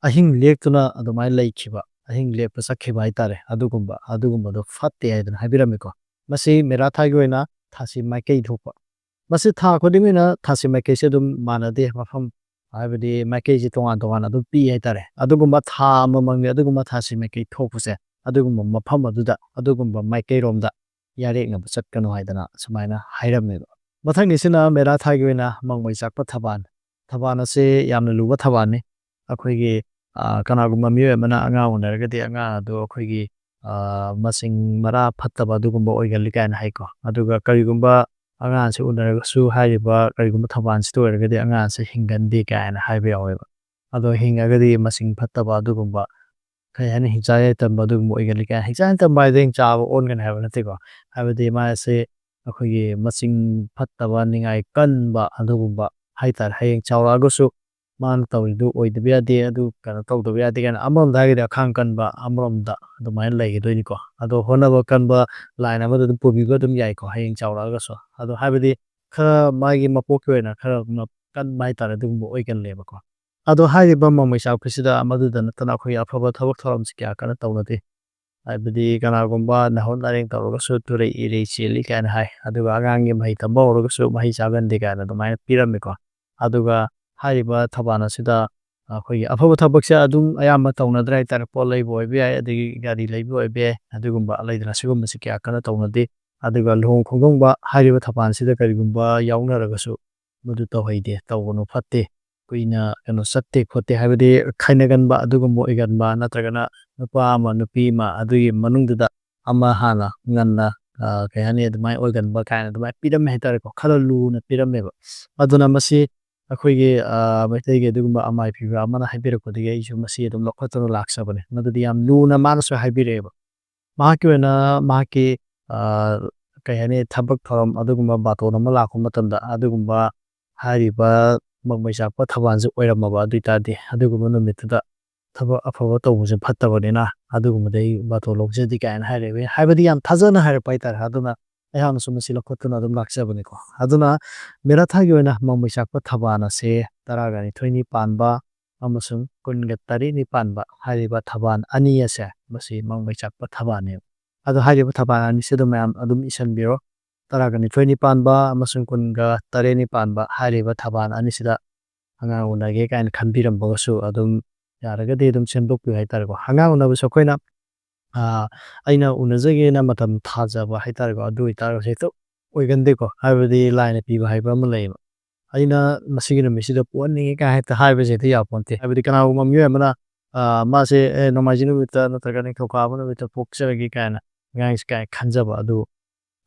ꯑꯍꯤꯡ ꯂꯦꯛꯇꯨꯅ ꯑꯗꯨꯃꯥꯏꯅ ꯂꯩꯈꯤꯕ, ꯑꯍꯤꯡ ꯂꯦꯛꯄ ꯆꯠꯈꯤꯕ ꯍꯥꯏꯇꯥꯔꯦ, ꯑꯗꯨꯒꯨꯝꯕ, ꯑꯗꯨꯒꯨꯝꯕꯗꯣ ꯐꯠꯇꯦ ꯍꯥꯏꯗꯅ ꯍꯥꯏꯕꯤꯔꯝꯃꯤꯀꯣ꯫ ꯃꯁꯤ ꯃꯦꯔꯥ ꯊꯥꯒꯤ ꯑꯣꯏꯅ ꯊꯥꯁꯤ ꯃꯥꯏꯀꯩ ꯊꯣꯛꯄ꯫ ꯃꯁꯤ ꯊꯥ ꯈꯨꯗꯤꯡꯒꯤ ꯑꯣꯏꯅ ꯊꯥꯁꯤ ꯃꯥꯏꯀꯩꯁꯦ ꯑꯗꯨꯝ ꯃꯥꯟꯅꯗꯦ, ꯃꯐꯝ, ꯍꯥꯏꯕꯗꯤ ꯃꯥꯏꯀꯩꯁꯦ ꯇꯣꯉꯥꯟ ꯇꯣꯉꯥꯟꯅ ꯑꯗꯨꯝ ꯄꯤ ꯍꯥꯏꯇꯥꯔꯦ꯫ ꯑꯗꯨꯒꯨꯝꯕ ꯊꯥ ꯑꯃꯃꯝꯒꯤ ꯑꯗꯨꯒꯨꯝꯕ ꯊꯥꯁꯤ ꯃꯥꯏꯀꯩ ꯊꯣꯛꯄꯁꯦ, ꯑꯗꯨꯒꯨꯝꯕ ꯃꯐꯝ ꯑꯗꯨꯗ, ꯑꯗꯨꯒꯨꯝꯕ ꯃꯥꯏꯀꯩꯔꯣꯝꯗ ꯌꯥꯔꯦꯛꯅꯕ ꯆꯠꯀꯅꯨ ꯍꯥꯏꯗꯅ ꯁꯨꯃꯥꯏꯅ ꯍꯥꯏꯔꯝꯃꯦꯕ꯫ ꯃꯊꯪꯒꯤꯁꯤꯅ ꯃꯦꯔꯥ ꯊꯥꯒꯤ ꯑꯣꯏꯅ ꯃꯪꯉꯣꯏ ꯆꯥꯛꯄ ꯊꯕꯥꯜ꯫ ꯊꯕꯥꯜ ꯑꯁꯤ ꯌꯥꯝꯅ ꯂꯨꯕ ꯊꯕꯥꯜꯅꯤ꯫ ꯑꯩꯈꯣꯏꯒꯤ, ꯑ, ꯀꯅꯥꯒꯨꯝꯕ ꯃꯤꯑꯣꯏ ꯑꯃꯅ ꯑꯉꯥꯡ ꯎꯅꯔꯒꯗꯤ ꯑꯉꯥꯡ ꯑꯗꯨ ꯑꯩꯈꯣꯏꯒꯤ, ꯑ, ꯃꯁꯤꯡ ꯃꯔꯥ ꯐꯠꯇꯕ ꯑꯗꯨꯒꯨꯝꯕ ꯑꯣꯏꯒꯜꯂꯤ ꯀꯥꯏꯅ ꯍꯥꯏꯀꯣ꯫ ꯑꯗꯨꯒ ꯀꯔꯤꯒꯨꯝꯕ ꯑꯉꯥꯡꯁꯦ ꯎꯅꯔꯒꯁꯨ ꯍꯥꯏꯔꯤꯕ ꯀꯔꯤꯒꯨꯝꯕ ꯊꯧꯕꯥꯜꯁꯤꯗ ꯑꯣꯏꯔꯒꯗꯤ ꯑꯉꯥꯡꯁꯦ ꯍꯤꯡꯒꯟꯗꯦ ꯀꯥꯏꯅ ꯍꯥꯏꯕ ꯌꯥꯎꯋꯦꯕ꯫ ꯑꯗꯣ ꯍꯤꯡꯉꯒꯗꯤ ꯃꯁꯤꯡ ꯐꯠꯇꯕ ꯑꯗꯨꯒꯨꯝꯕ, ꯀꯩ ꯍꯥꯏꯅꯤ, ꯍꯤꯡꯆꯥ ꯌꯥꯏꯇꯝꯕ ꯑꯗꯨꯒꯨꯝꯕ ꯑꯣꯏꯒꯜꯂꯤ ꯀꯥꯏꯅ꯫ ꯍꯤꯡꯆꯥ ꯌꯥꯏꯇꯝꯕ ꯍꯥꯏꯗꯤ ꯍꯌꯦꯡ ꯆꯥꯕ ꯑꯣꯟꯒꯅꯤ ꯍꯥꯏꯕ ꯅꯠꯇꯦꯀꯣ꯫ ꯍꯥꯏꯕꯗꯤ ꯃꯥꯁꯦ ꯑꯩꯈꯣꯏꯒꯤ ꯃꯆꯤꯡ ꯐꯠꯇꯕ, ꯅꯤꯡꯉꯥꯏ ꯀꯟꯕ ꯑꯗꯨꯒꯨꯝꯕ ꯍꯥꯏꯇꯥꯔꯦ꯫ ꯍꯌꯦꯡ ꯆꯥꯎꯔꯛꯑꯒꯁꯨ ꯃꯥꯅ ꯇꯧꯔꯤꯗꯨ ꯑꯣꯏꯗꯕ ꯌꯥꯗꯦ, ꯑꯗꯨ ꯀꯩꯅꯣ ꯇꯧꯗꯕ ꯌꯥꯗꯦ ꯀꯥꯏꯅ ꯑꯃꯔꯣꯝꯗ ꯍꯥꯏꯔꯒꯗꯤ ꯑꯈꯥꯡ ꯀꯟꯕ ꯑꯃꯔꯣꯝꯗ ꯑꯗꯨꯃꯥꯏꯅ ꯂꯩꯒꯗꯣꯏꯅꯤꯀꯣ꯫ ꯑꯗꯣ ꯍꯣꯠꯅꯕ ꯀꯟꯕ line ꯑꯃꯗ ꯑꯗꯨꯝ ꯄꯨꯕꯤꯕ ꯑꯗꯨꯝ ꯌꯥꯏꯀꯣ, ꯍꯌꯦꯡ ꯆꯥꯎꯔꯛꯑꯒꯁꯨ꯫ ꯑꯗꯣ ꯍꯥꯏꯕꯗꯤ ꯈꯔ ꯃꯥꯒꯤ ꯃꯄꯣꯛꯀꯤ ꯑꯣꯏꯅ ꯈꯔ ꯀꯟꯕ ꯍꯥꯏꯇꯥꯔꯦ, ꯑꯗꯨꯒꯨꯝꯕ ꯑꯣꯏꯒꯜꯂꯦꯕꯀꯣ꯫ ꯑꯗꯣ ꯍꯥꯏꯔꯤꯕ ꯃꯃꯩ ꯆꯥꯛꯄꯁꯤꯗ ꯃꯗꯨꯗ ꯅꯠꯇꯅ ꯑꯩꯈꯣꯏꯒꯤ ꯑꯐꯕ ꯊꯕꯛ ꯊꯧꯔꯝꯁꯤ ꯀꯌꯥ ꯀꯟꯅ ꯇꯧꯅꯗꯦ꯫ ꯍꯥꯏꯕꯗꯤ ꯀꯅꯥꯒꯨꯝꯕ ꯅꯥꯍꯨꯠ ꯅꯥꯔꯦꯡ ꯇꯧꯔꯒꯁꯨ ꯇꯨꯔꯩ ꯏꯔꯩ ꯆꯦꯜꯂꯤ ꯀꯥꯏꯅ ꯍꯥꯏ꯫ ꯑꯗꯨꯒ ꯑꯉꯥꯡꯒꯤ ꯃꯍꯩ ꯇꯝꯕ ꯍꯧꯔꯒꯁꯨ ꯃꯍꯩ ꯆꯥꯒꯟꯗꯦ ꯀꯥꯏꯅ ꯑꯗꯨꯃꯥꯏꯅ ꯄꯤꯔꯝꯃꯤꯀꯣ꯫ ꯑꯗꯨꯒ ꯍꯥꯏꯔꯤꯕ ꯊꯧꯕꯥꯜ ꯑꯁꯤꯗ ꯑꯩꯈꯣꯏꯒꯤ ꯑꯐꯕ ꯊꯕꯛꯁꯦ ꯑꯗꯨꯝ ꯑꯌꯥꯝꯕ ꯇꯧꯅꯗ꯭ꯔꯦ ꯍꯥꯏꯇꯥꯔꯦ꯫ ꯄꯣꯠ ꯂꯩꯕ ꯑꯣꯏꯕ ꯌꯥꯏ, ꯑꯗꯒꯤ ꯒꯥꯔꯤ ꯂꯩꯕ ꯑꯣꯏꯕ ꯌꯥꯏ, ꯑꯗꯨꯒꯨꯝꯕ ꯂꯩꯗꯅ, ꯁꯤꯒꯨꯝꯕꯁꯤ ꯀꯌꯥ ꯀꯟꯅ ꯇꯧꯅꯗꯦ꯫ ꯑꯗꯨꯒ ꯂꯨꯍꯣꯡ ꯈꯣꯡꯗꯣꯡꯕ ꯍꯥꯏꯔꯤꯕ ꯊꯧꯕꯥꯜꯁꯤꯗ ꯀꯔꯤꯒꯨꯝꯕ ꯌꯥꯎꯅꯔꯒꯁꯨ ꯃꯗꯨ ꯇꯧꯍꯩꯗꯦ, ꯇꯧꯒꯅꯨ, ꯐꯠꯇꯦ꯫ ꯀꯨꯏꯅ ꯀꯩꯅꯣ ꯆꯠꯇꯦ ꯈꯣꯠꯇꯦ ꯍꯥꯏꯕꯗꯤ ꯈꯥꯏꯅꯒꯟꯕ ꯑꯗꯨꯒꯨꯝꯕ ꯑꯣꯏꯒꯟꯕ, ꯅꯠꯇ꯭ꯔꯒꯅ ꯅꯨꯄꯥ ꯑꯃ ꯅꯨꯄꯤ ꯑꯃ ꯑꯗꯨꯒꯤ ꯃꯅꯨꯡꯗꯨꯗ ꯑꯃ ꯍꯥꯟꯅ ꯉꯟꯅ, ꯑ, ꯀꯩ ꯍꯥꯏꯅꯤ, ꯑꯗꯨꯃꯥꯏꯅ ꯑꯣꯏꯒꯟꯕ ꯀꯥꯏꯅ ꯑꯗꯨꯃꯥꯏꯅ ꯄꯤꯔꯝꯃꯦ ꯍꯥꯏꯇꯥꯔꯦꯀꯣ꯫ ꯈꯔ ꯂꯨꯅ ꯄꯤꯔꯝꯃꯦꯕ꯫ ꯑꯗꯨꯅ ꯃꯁꯤ ꯑꯩꯈꯣꯏꯒꯤ, ꯑ, ꯃꯩꯇꯩꯒꯤ ꯑꯗꯨꯒꯨꯝꯕ ꯑꯃꯥꯏ ꯄꯤꯕ ꯑꯃꯅ ꯍꯥꯏꯕꯤꯔꯛꯄꯗꯒꯤ ꯑꯩꯁꯨ ꯃꯁꯤ ꯑꯗꯨꯝ ꯂꯧꯈꯠꯇꯨꯅ ꯂꯥꯛꯆꯕꯅꯦ꯫ ꯃꯗꯨꯗꯤ ꯌꯥꯝ ꯂꯨꯅ ꯃꯥꯅꯁꯨ ꯍꯥꯏꯕꯤꯔꯛꯑꯦꯕ꯫ ꯃꯍꯥꯛꯀꯤ ꯑꯣꯏꯅ ꯃꯍꯥꯛꯀꯤ, ꯑ, ꯀꯩ ꯍꯥꯏꯅꯤ, ꯊꯕꯛ ꯊꯧꯔꯝ ꯑꯗꯨꯒꯨꯝꯕ ꯕꯥꯇꯣꯟ ꯑꯃ ꯂꯥꯛꯄ ꯃꯇꯝꯗ ꯑꯗꯨꯒꯨꯝꯕ ꯍꯥꯏꯔꯤꯕ ꯃꯃꯩ ꯆꯥꯛꯄ ꯊꯧꯕꯥꯜꯁꯦ ꯑꯣꯏꯔꯝꯃꯕ ꯑꯗꯨ ꯑꯣꯏ ꯇꯥꯔꯗꯤ ꯑꯗꯨꯒꯨꯝꯕ ꯅꯨꯃꯤꯠꯇꯨꯗ ꯊꯕꯛ ꯑꯐꯕ ꯇꯧꯕꯁꯦ ꯐꯠꯇꯕꯅꯤꯅ ꯑꯗꯨꯒꯨꯝꯕꯗꯩ ꯕꯥꯇꯣꯟ ꯂꯧꯖꯗꯦ ꯀꯥꯏꯅ ꯍꯥꯏꯔꯛꯑꯦ꯫ ꯍꯥꯏꯕꯗꯤ ꯌꯥꯝ ꯊꯥꯖꯅ ꯍꯥꯏꯔꯛꯄ ꯍꯥꯏꯇꯥꯔꯦ꯫ ꯑꯗꯨꯅ ꯑꯩꯍꯥꯛꯅꯁꯨ ꯃꯁꯤ ꯂꯧꯈꯠꯇꯨꯅ ꯑꯗꯨꯝ ꯂꯥꯛꯆꯕꯅꯤꯀꯣ꯫ ꯑꯗꯨꯅ ꯃꯦꯔꯥꯊꯥꯒꯤ ꯑꯣꯏꯅ ꯃꯃꯩ ꯆꯥꯛꯄ ꯊꯧꯕꯥꯜ ꯑꯁꯦ ꯇꯔꯥꯒ ꯅꯤꯊꯣꯏꯅꯤ ꯄꯥꯟꯕ ꯑꯃꯁꯨꯡ ꯀꯨꯟꯒ ꯇꯔꯦꯠꯅꯤ ꯄꯥꯟꯕ ꯍꯥꯏꯔꯤꯕ ꯊꯧꯕꯥꯜ ꯑꯅꯤ ꯑꯁꯦ ꯃꯁꯤ ꯃꯃꯩ ꯆꯥꯛꯄ ꯊꯧꯕꯥꯜꯅꯦꯕ꯫ ꯑꯗꯣ ꯍꯥꯏꯔꯤꯕ ꯊꯧꯕꯥꯜ ꯑꯅꯤꯁꯤꯗ ꯃꯌꯥꯝ ꯑꯗꯨꯝ ꯏꯁꯤꯟꯕꯤꯔꯣ꯫ ꯇꯔꯥꯒ ꯅꯤꯊꯣꯏꯅꯤ ꯄꯥꯟꯕ ꯑꯃꯁꯨꯡ ꯀꯨꯟꯒ ꯇꯔꯦꯠꯅꯤ ꯄꯥꯟꯕ ꯍꯥꯏꯔꯤꯕ ꯊꯧꯕꯥꯜ ꯑꯅꯤꯁꯤꯗ ꯑꯉꯥꯡ ꯎꯅꯒꯦ ꯀꯥꯏꯅ ꯈꯟꯕꯤꯔꯝꯕꯒꯁꯨ ꯑꯗꯨꯝ ꯌꯥꯔꯒꯗꯤ ꯑꯗꯨꯝ ꯁꯦꯝꯗꯣꯛꯄꯤꯌꯨ ꯍꯥꯏꯇꯥꯔꯦꯀꯣ꯫ ꯑꯉꯥꯡ ꯎꯅꯕꯁꯨ ꯑꯩꯈꯣꯏꯅ, ꯑ, ꯑꯩꯅ ꯎꯅꯖꯒꯦꯅ ꯃꯇꯝ ꯊꯥꯖꯕ ꯍꯥꯏꯇꯥꯔꯦꯀꯣ, ꯑꯗꯨ ꯑꯣꯏꯇꯥꯔꯒꯁꯨ ꯍꯦꯛꯇ ꯑꯣꯏꯒꯟꯗꯦꯀꯣ꯫ ꯍꯥꯏꯕꯗꯤ ꯂꯥꯏꯅ ꯄꯤꯕ ꯍꯥꯏꯕ ꯑꯃ ꯂꯩꯌꯦꯕ꯫ ꯑꯩꯅ ꯃꯁꯤꯒꯤ ꯅꯨꯃꯤꯠꯁꯤꯗ ꯄꯣꯛꯍꯟꯅꯤꯡꯉꯦ ꯀꯥꯏ ꯍꯦꯛꯇ ꯍꯥꯏꯕꯁꯦ ꯍꯦꯛꯇ ꯌꯥꯄꯣꯟꯇꯦ꯫ ꯍꯥꯏꯕꯗꯤ ꯀꯅꯥꯒꯨꯝꯕ ꯃꯤꯑꯣꯏ ꯑꯃꯅ, ꯑ, ꯃꯥꯁꯦ, "ꯑꯦ, ꯅꯣꯡꯃꯥꯏꯖꯤꯡ ꯅꯨꯃꯤꯠꯇ ꯅꯠꯇ꯭ꯔꯒ ꯅꯤꯡꯊꯧꯀꯥꯕ ꯅꯨꯃꯤꯠꯇ ꯄꯣꯛꯆꯔꯒꯦ" ꯀꯥꯏꯅ ꯑꯉꯥꯡꯁꯦ ꯀꯥꯏ ꯈꯟꯖꯕ ꯑꯗꯨ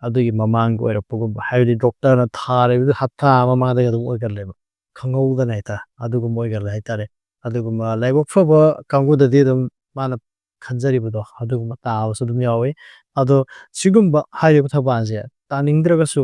ꯑꯗꯨꯒꯤ ꯃꯃꯥꯡꯒꯤ ꯑꯣꯏꯔꯛꯄꯒꯨꯝꯕ, ꯍꯥꯏꯕꯗꯤ ꯗꯣꯛꯇꯔꯅ ꯊꯥꯔꯤꯕꯗꯨ ꯍꯞꯇꯥ ꯑꯃ ꯃꯃꯥꯡꯗꯒꯤ ꯑꯗꯨꯝ ꯑꯣꯏꯒꯜꯂꯦꯕ, ꯈꯪꯍꯧꯗꯅ ꯍꯥꯏꯇꯥꯔꯦ, ꯑꯗꯨꯒꯨꯝꯕ ꯑꯣꯏꯒꯜꯂꯦ ꯍꯥꯏꯇꯥꯔꯦ꯫ ꯑꯗꯨꯒꯨꯝꯕ ꯂꯥꯏꯕꯛ ꯐꯕ ꯀꯥꯡꯕꯨꯗꯗꯤ ꯑꯗꯨꯝ ꯃꯥꯅ ꯈꯟꯖꯔꯤꯕꯗꯣ ꯑꯗꯨꯒꯨꯝꯕ ꯇꯥꯕꯁꯨ ꯑꯗꯨꯝ ꯌꯥꯎꯋꯤ꯫ ꯑꯗꯣ ꯁꯤꯒꯨꯝꯕ ꯍꯥꯏꯔꯤꯕ ꯊꯧꯕꯥꯜꯁꯦ ꯇꯥꯅꯤꯡꯗ꯭ꯔꯒꯁꯨ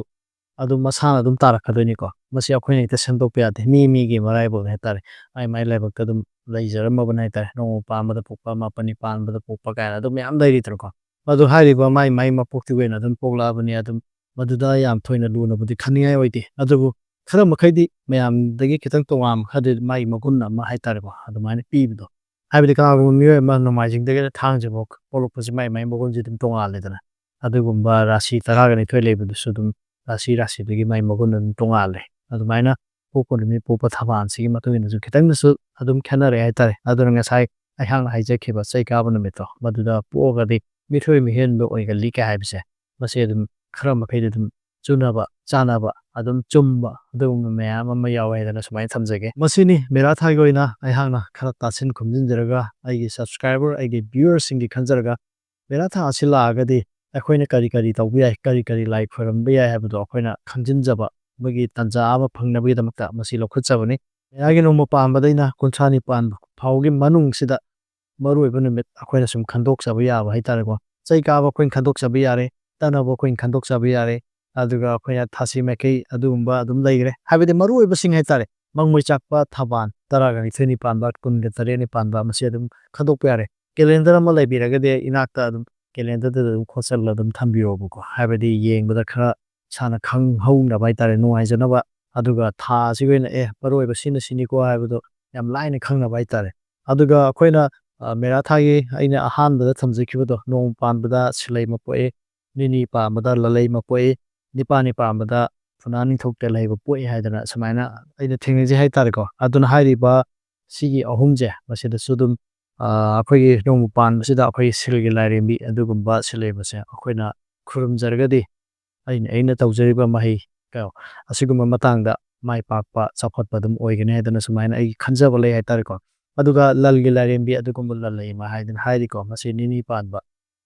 ꯑꯗꯨꯝ ꯃꯁꯥꯅ ꯑꯗꯨꯝ ꯇꯥꯔꯛꯀꯗꯣꯏꯅꯤꯀꯣ꯫ ꯃꯁꯤ ꯑꯩꯈꯣꯏꯅ ꯍꯦꯛꯇ ꯁꯦꯝꯗꯣꯛꯄ ꯌꯥꯗꯦ꯫ ꯃꯤ ꯃꯤꯒꯤ ꯃꯔꯥꯏꯕꯛꯅꯦ ꯍꯥꯏꯇꯥꯔꯦ꯫ ꯃꯥꯏ ꯃꯥꯏ ꯂꯥꯏꯕꯛꯇ ꯑꯗꯨꯝ ꯂꯩꯖꯔꯝꯃꯕꯅꯦ ꯍꯥꯏꯇꯥꯔꯦ꯫ ꯅꯣꯡꯃ ꯄꯥꯟꯕꯗ ꯄꯣꯛꯄ, ꯃꯥꯄꯟꯅꯤ ꯄꯥꯟꯕꯗ ꯄꯣꯛꯄ ꯀꯥꯏꯅ ꯑꯗꯨꯝ ꯃꯌꯥꯝ ꯂꯩꯔꯤꯗꯅꯀꯣ꯫ ꯑꯗꯨ ꯍꯥꯏꯔꯤꯕ ꯃꯥꯏ ꯃꯥꯏ ꯃꯄꯣꯛꯇꯨꯒꯤ ꯑꯣꯏꯅ ꯑꯗꯨꯝ ꯄꯣꯛꯂꯛꯑꯕꯅꯤ꯫ ꯑꯗꯨꯝ ꯃꯗꯨꯗ ꯌꯥꯝ ꯊꯣꯏꯅ ꯂꯨꯅꯕꯨꯗꯤ ꯈꯟꯅꯤꯡꯉꯥꯏ ꯑꯣꯏꯗꯦ꯫ ꯑꯗꯨꯕꯨ ꯈꯔ ꯃꯈꯩꯗꯤ ꯃꯌꯥꯝꯗꯒꯤ ꯈꯤꯇꯪ ꯇꯣꯉꯥꯟꯕ ꯈꯔꯗꯤ ꯃꯥꯒꯤ ꯃꯒꯨꯟ ꯑꯃ ꯍꯥꯏꯇꯥꯔꯦꯀꯣ, ꯑꯗꯨꯃꯥꯏꯅ ꯄꯤꯕꯗꯣ꯫ ꯍꯥꯏꯕꯗꯤ ꯀꯅꯥꯒꯨꯝꯕ ꯃꯤꯑꯣꯏ ꯑꯃ ꯅꯣꯡꯃꯥꯏꯖꯤꯡꯗꯒꯤꯅ ꯊꯥꯡꯖꯕꯧ ꯄꯣꯛꯂꯛꯄꯁꯦ ꯃꯥꯏ ꯃꯥꯏ ꯃꯒꯨꯟꯁꯦ ꯑꯗꯨꯝ ꯇꯣꯉꯥꯜꯂꯦꯗꯅ꯫ ꯑꯗꯨꯒꯨꯝꯕ ꯔꯥꯁꯤ ꯇꯔꯥꯒ ꯅꯤꯊꯣꯏ ꯂꯩꯕꯗꯨꯁꯨ ꯑꯗꯨꯝ ꯔꯥꯁꯤ ꯔꯥꯁꯤꯗꯨꯒꯤ ꯃꯥꯏ ꯃꯒꯨꯟ ꯑꯗꯨꯝ ꯇꯣꯉꯥꯜꯂꯦ꯫ ꯑꯗꯨꯃꯥꯏꯅ ꯄꯣꯛꯄ ꯅꯨꯃꯤꯠ ꯄꯣꯛꯄ ꯊꯕꯥꯜꯁꯤꯒꯤ ꯃꯇꯨꯡ ꯏꯟꯅꯁꯨ ꯈꯤꯇꯪꯗꯁꯨ ꯑꯗꯨꯝ ꯈꯦꯠꯅꯔꯦ ꯍꯥꯏꯇꯥꯔꯦ꯫ ꯑꯗꯨꯅ ꯉꯁꯥꯏ ꯑꯩꯍꯥꯛꯅ ꯍꯥꯏꯖꯈꯤꯕ ꯆꯩ ꯀꯥꯕ ꯅꯨꯃꯤꯠꯇꯣ ꯃꯗꯨꯗ ꯄꯣꯛꯑꯒꯗꯤ ꯃꯤꯊꯣꯏ ꯃꯤꯍꯦꯟꯕ ꯑꯣꯏꯒꯜꯂꯤ ꯀꯥꯏ ꯍꯥꯏꯕꯁꯦ, ꯃꯁꯤ ꯑꯗꯨꯝ ꯈꯔ ꯃꯈꯩꯗꯤ ꯑꯗꯨꯝ ꯆꯨꯅꯕ, ꯆꯥꯅꯕ, ꯑꯗꯨꯝ ꯆꯨꯝꯕ ꯑꯗꯨꯒꯨꯝꯕ ꯃꯌꯥꯝ ꯑꯃ ꯌꯥꯎꯋꯦ ꯍꯥꯏꯗꯅ ꯁꯨꯃꯥꯏꯅ ꯊꯝꯖꯒꯦ꯫ ꯃꯁꯤꯅꯤ ꯃꯦꯔꯥ ꯊꯥꯒꯤ ꯑꯣꯏꯅ ꯑꯩꯍꯥꯛꯅ ꯈꯔ ꯇꯥꯁꯤꯟ ꯈꯨꯝꯖꯤꯟꯖꯔꯒ ꯑꯩꯒꯤ subscriber, ꯑꯩꯒꯤ viewerꯁꯤꯡꯒꯤ ꯈꯟꯖꯔꯒ ꯃꯦꯔꯥ ꯊꯥ ꯑꯁꯤ ꯂꯥꯛꯑꯒꯗꯤ ꯑꯩꯈꯣꯏꯅ ꯀꯔꯤ ꯀꯔꯤ ꯇꯧꯕ ꯌꯥꯏ, ꯀꯔꯤ ꯀꯔꯤ ꯂꯥꯏ ꯈꯣꯏꯔꯝꯕ ꯌꯥꯏ ꯍꯥꯏꯕꯗꯣ ꯑꯩꯈꯣꯏꯅ ꯈꯪꯖꯤꯟꯖꯕ ꯑꯃꯒꯤ ꯇꯥꯟꯖꯥ ꯑꯃ ꯐꯪꯅꯕꯒꯤꯗꯃꯛꯇ ꯃꯁꯤ ꯂꯧꯈꯠꯆꯕꯅꯤ꯫ ꯃꯦꯔꯥꯒꯤ ꯅꯣꯡꯃ ꯄꯥꯟꯕꯗꯩꯅ ꯀꯨꯟꯊ꯭ꯔꯥꯅꯤ ꯄꯥꯟꯕ ꯐꯥꯎꯒꯤ ꯃꯅꯨꯡꯁꯤꯗ ꯃꯔꯨꯑꯣꯏꯕ ꯅꯨꯃꯤꯠ ꯑꯩꯈꯣꯏꯅ ꯁꯨꯝ ꯈꯟꯗꯣꯛꯆꯕ ꯌꯥꯕ ꯍꯥꯏꯇꯥꯔꯦꯀꯣ꯫ ꯆꯩ ꯀꯥꯕ ꯑꯩꯈꯣꯏꯅ ꯈꯟꯗꯣꯛꯆꯕ ꯌꯥꯔꯦ, ꯇꯠꯅꯕ ꯑꯩꯈꯣꯏꯅ ꯈꯟꯗꯣꯛꯆꯕ ꯌꯥꯔꯦ, ꯑꯗꯨꯒ ꯑꯩꯈꯣꯏꯅ ꯊꯥꯁꯤ ꯃꯥꯏꯀꯩ ꯑꯗꯨꯒꯨꯝꯕ ꯑꯗꯨꯝ ꯂꯩꯈ꯭ꯔꯦ꯫ ꯍꯥꯏꯕꯗꯤ ꯃꯔꯨꯑꯣꯏꯕꯁꯤꯡ ꯍꯥꯏꯇꯥꯔꯦ, ꯃꯪꯉꯣꯏ ꯆꯥꯛꯄ ꯊꯕꯥꯜ ꯇꯔꯥꯒ ꯅꯤꯊꯣꯏꯅꯤ ꯄꯥꯟꯕ, ꯀꯨꯟꯒ ꯇꯔꯦꯠꯅꯤ ꯄꯥꯟꯕ, ꯃꯁꯤ ꯑꯗꯨꯝ ꯈꯟꯗꯣꯛꯄ ꯌꯥꯔꯦ꯫ Calendar ꯑꯃ ꯂꯩꯕꯤꯔꯒꯗꯤ ꯏꯅꯥꯛꯇ ꯑꯗꯨꯝ calendarꯗꯨꯗ ꯑꯗꯨꯝ ꯈꯣꯠꯆꯜꯂ ꯑꯗꯨꯝ ꯊꯝꯕꯤꯔꯣꯕꯀꯣ꯫ ꯍꯥꯏꯕꯗꯤ ꯌꯦꯡꯕꯗ ꯈꯔ ꯏꯁꯥꯅ ꯈꯪꯍꯧꯅꯕ ꯍꯥꯏꯇꯥꯔꯦ, ꯅꯨꯡꯉꯥꯏꯖꯅꯕ꯫ ꯑꯗꯨꯒ ꯊꯥ ꯑꯁꯤꯒꯤ ꯑꯣꯏꯅ, ꯑꯦ, ꯃꯔꯨꯑꯣꯏꯕ ꯁꯤꯅ ꯁꯤꯅꯤꯀꯣ ꯍꯥꯏꯕꯗꯣ ꯌꯥꯝ ꯂꯥꯏꯅ ꯈꯪꯅꯕ ꯍꯥꯏꯇꯥꯔꯦ꯫ ꯑꯗꯨꯒ ꯑꯩꯈꯣꯏꯅ, ꯑ, ꯃꯦꯔꯥ ꯊꯥꯒꯤ ꯑꯩꯅ ꯑꯍꯥꯟꯕꯗ ꯊꯝꯖꯈꯤꯕꯗꯣ, ꯅꯣꯡ ꯄꯥꯟꯕꯗ ꯁꯤꯂꯩꯃ ꯄꯣꯛꯏ, ꯅꯤꯅꯤ ꯄꯥꯟꯕꯗ ꯂꯂꯩꯃ ꯄꯣꯛꯏ, ꯅꯤꯄꯥꯜꯅꯤ ꯄꯥꯟꯕꯗ ꯐꯨꯅꯥ ꯅꯤꯡꯊꯧ ꯇꯦꯜꯍꯩꯕ ꯄꯣꯛꯏ ꯍꯥꯏꯗꯅ ꯁꯨꯃꯥꯏꯅ ꯑꯩꯅ ꯊꯦꯡꯅꯖꯩ ꯍꯥꯏꯇꯥꯔꯦꯀꯣ꯫ ꯑꯗꯨꯅ ꯍꯥꯏꯔꯤꯕ ꯁꯤꯒꯤ ꯑꯍꯨꯝꯁꯦ ꯃꯁꯤꯗꯁꯨ ꯑꯗꯨꯝ, ꯑ, ꯑꯩꯈꯣꯏꯒꯤ ꯅꯣꯡꯃ ꯄꯥꯟꯕꯁꯤꯗ ꯑꯩꯈꯣꯏꯒꯤ ꯁꯤꯜꯒꯤ ꯂꯥꯏꯔꯦꯝꯕꯤ ꯑꯗꯨꯒꯨꯝꯕ ꯁꯤꯜ ꯂꯩꯕꯁꯦ ꯑꯩꯈꯣꯏꯅ ꯈꯨꯔꯨꯝꯖꯔꯒꯗꯤ ꯑꯩꯅ, ꯑꯩꯅ ꯇꯧꯖꯔꯤꯕ ꯃꯍꯩ ꯀꯩꯅꯣ ꯑꯁꯤꯒꯨꯝꯕ ꯃꯇꯥꯡꯗ ꯃꯥꯏ ꯄꯥꯛꯄ, ꯆꯥꯎꯈꯠꯄ ꯑꯗꯨꯝ ꯑꯣꯏꯒꯅꯤ ꯍꯥꯏꯗꯅ ꯁꯨꯃꯥꯏꯅ ꯑꯩꯒꯤ ꯈꯟꯖꯕ ꯂꯩ ꯍꯥꯏꯇꯥꯔꯦꯀꯣ꯫ ꯑꯗꯨꯒ ꯂꯜꯒꯤ ꯂꯥꯏꯔꯦꯝꯕꯤ ꯑꯗꯨꯒꯨꯝꯕ ꯂꯜꯂꯩꯃ ꯍꯥꯏꯗꯅ ꯍꯥꯏꯔꯤꯀꯣ, ꯃꯁꯤ ꯅꯤꯅꯤ ꯄꯥꯟꯕ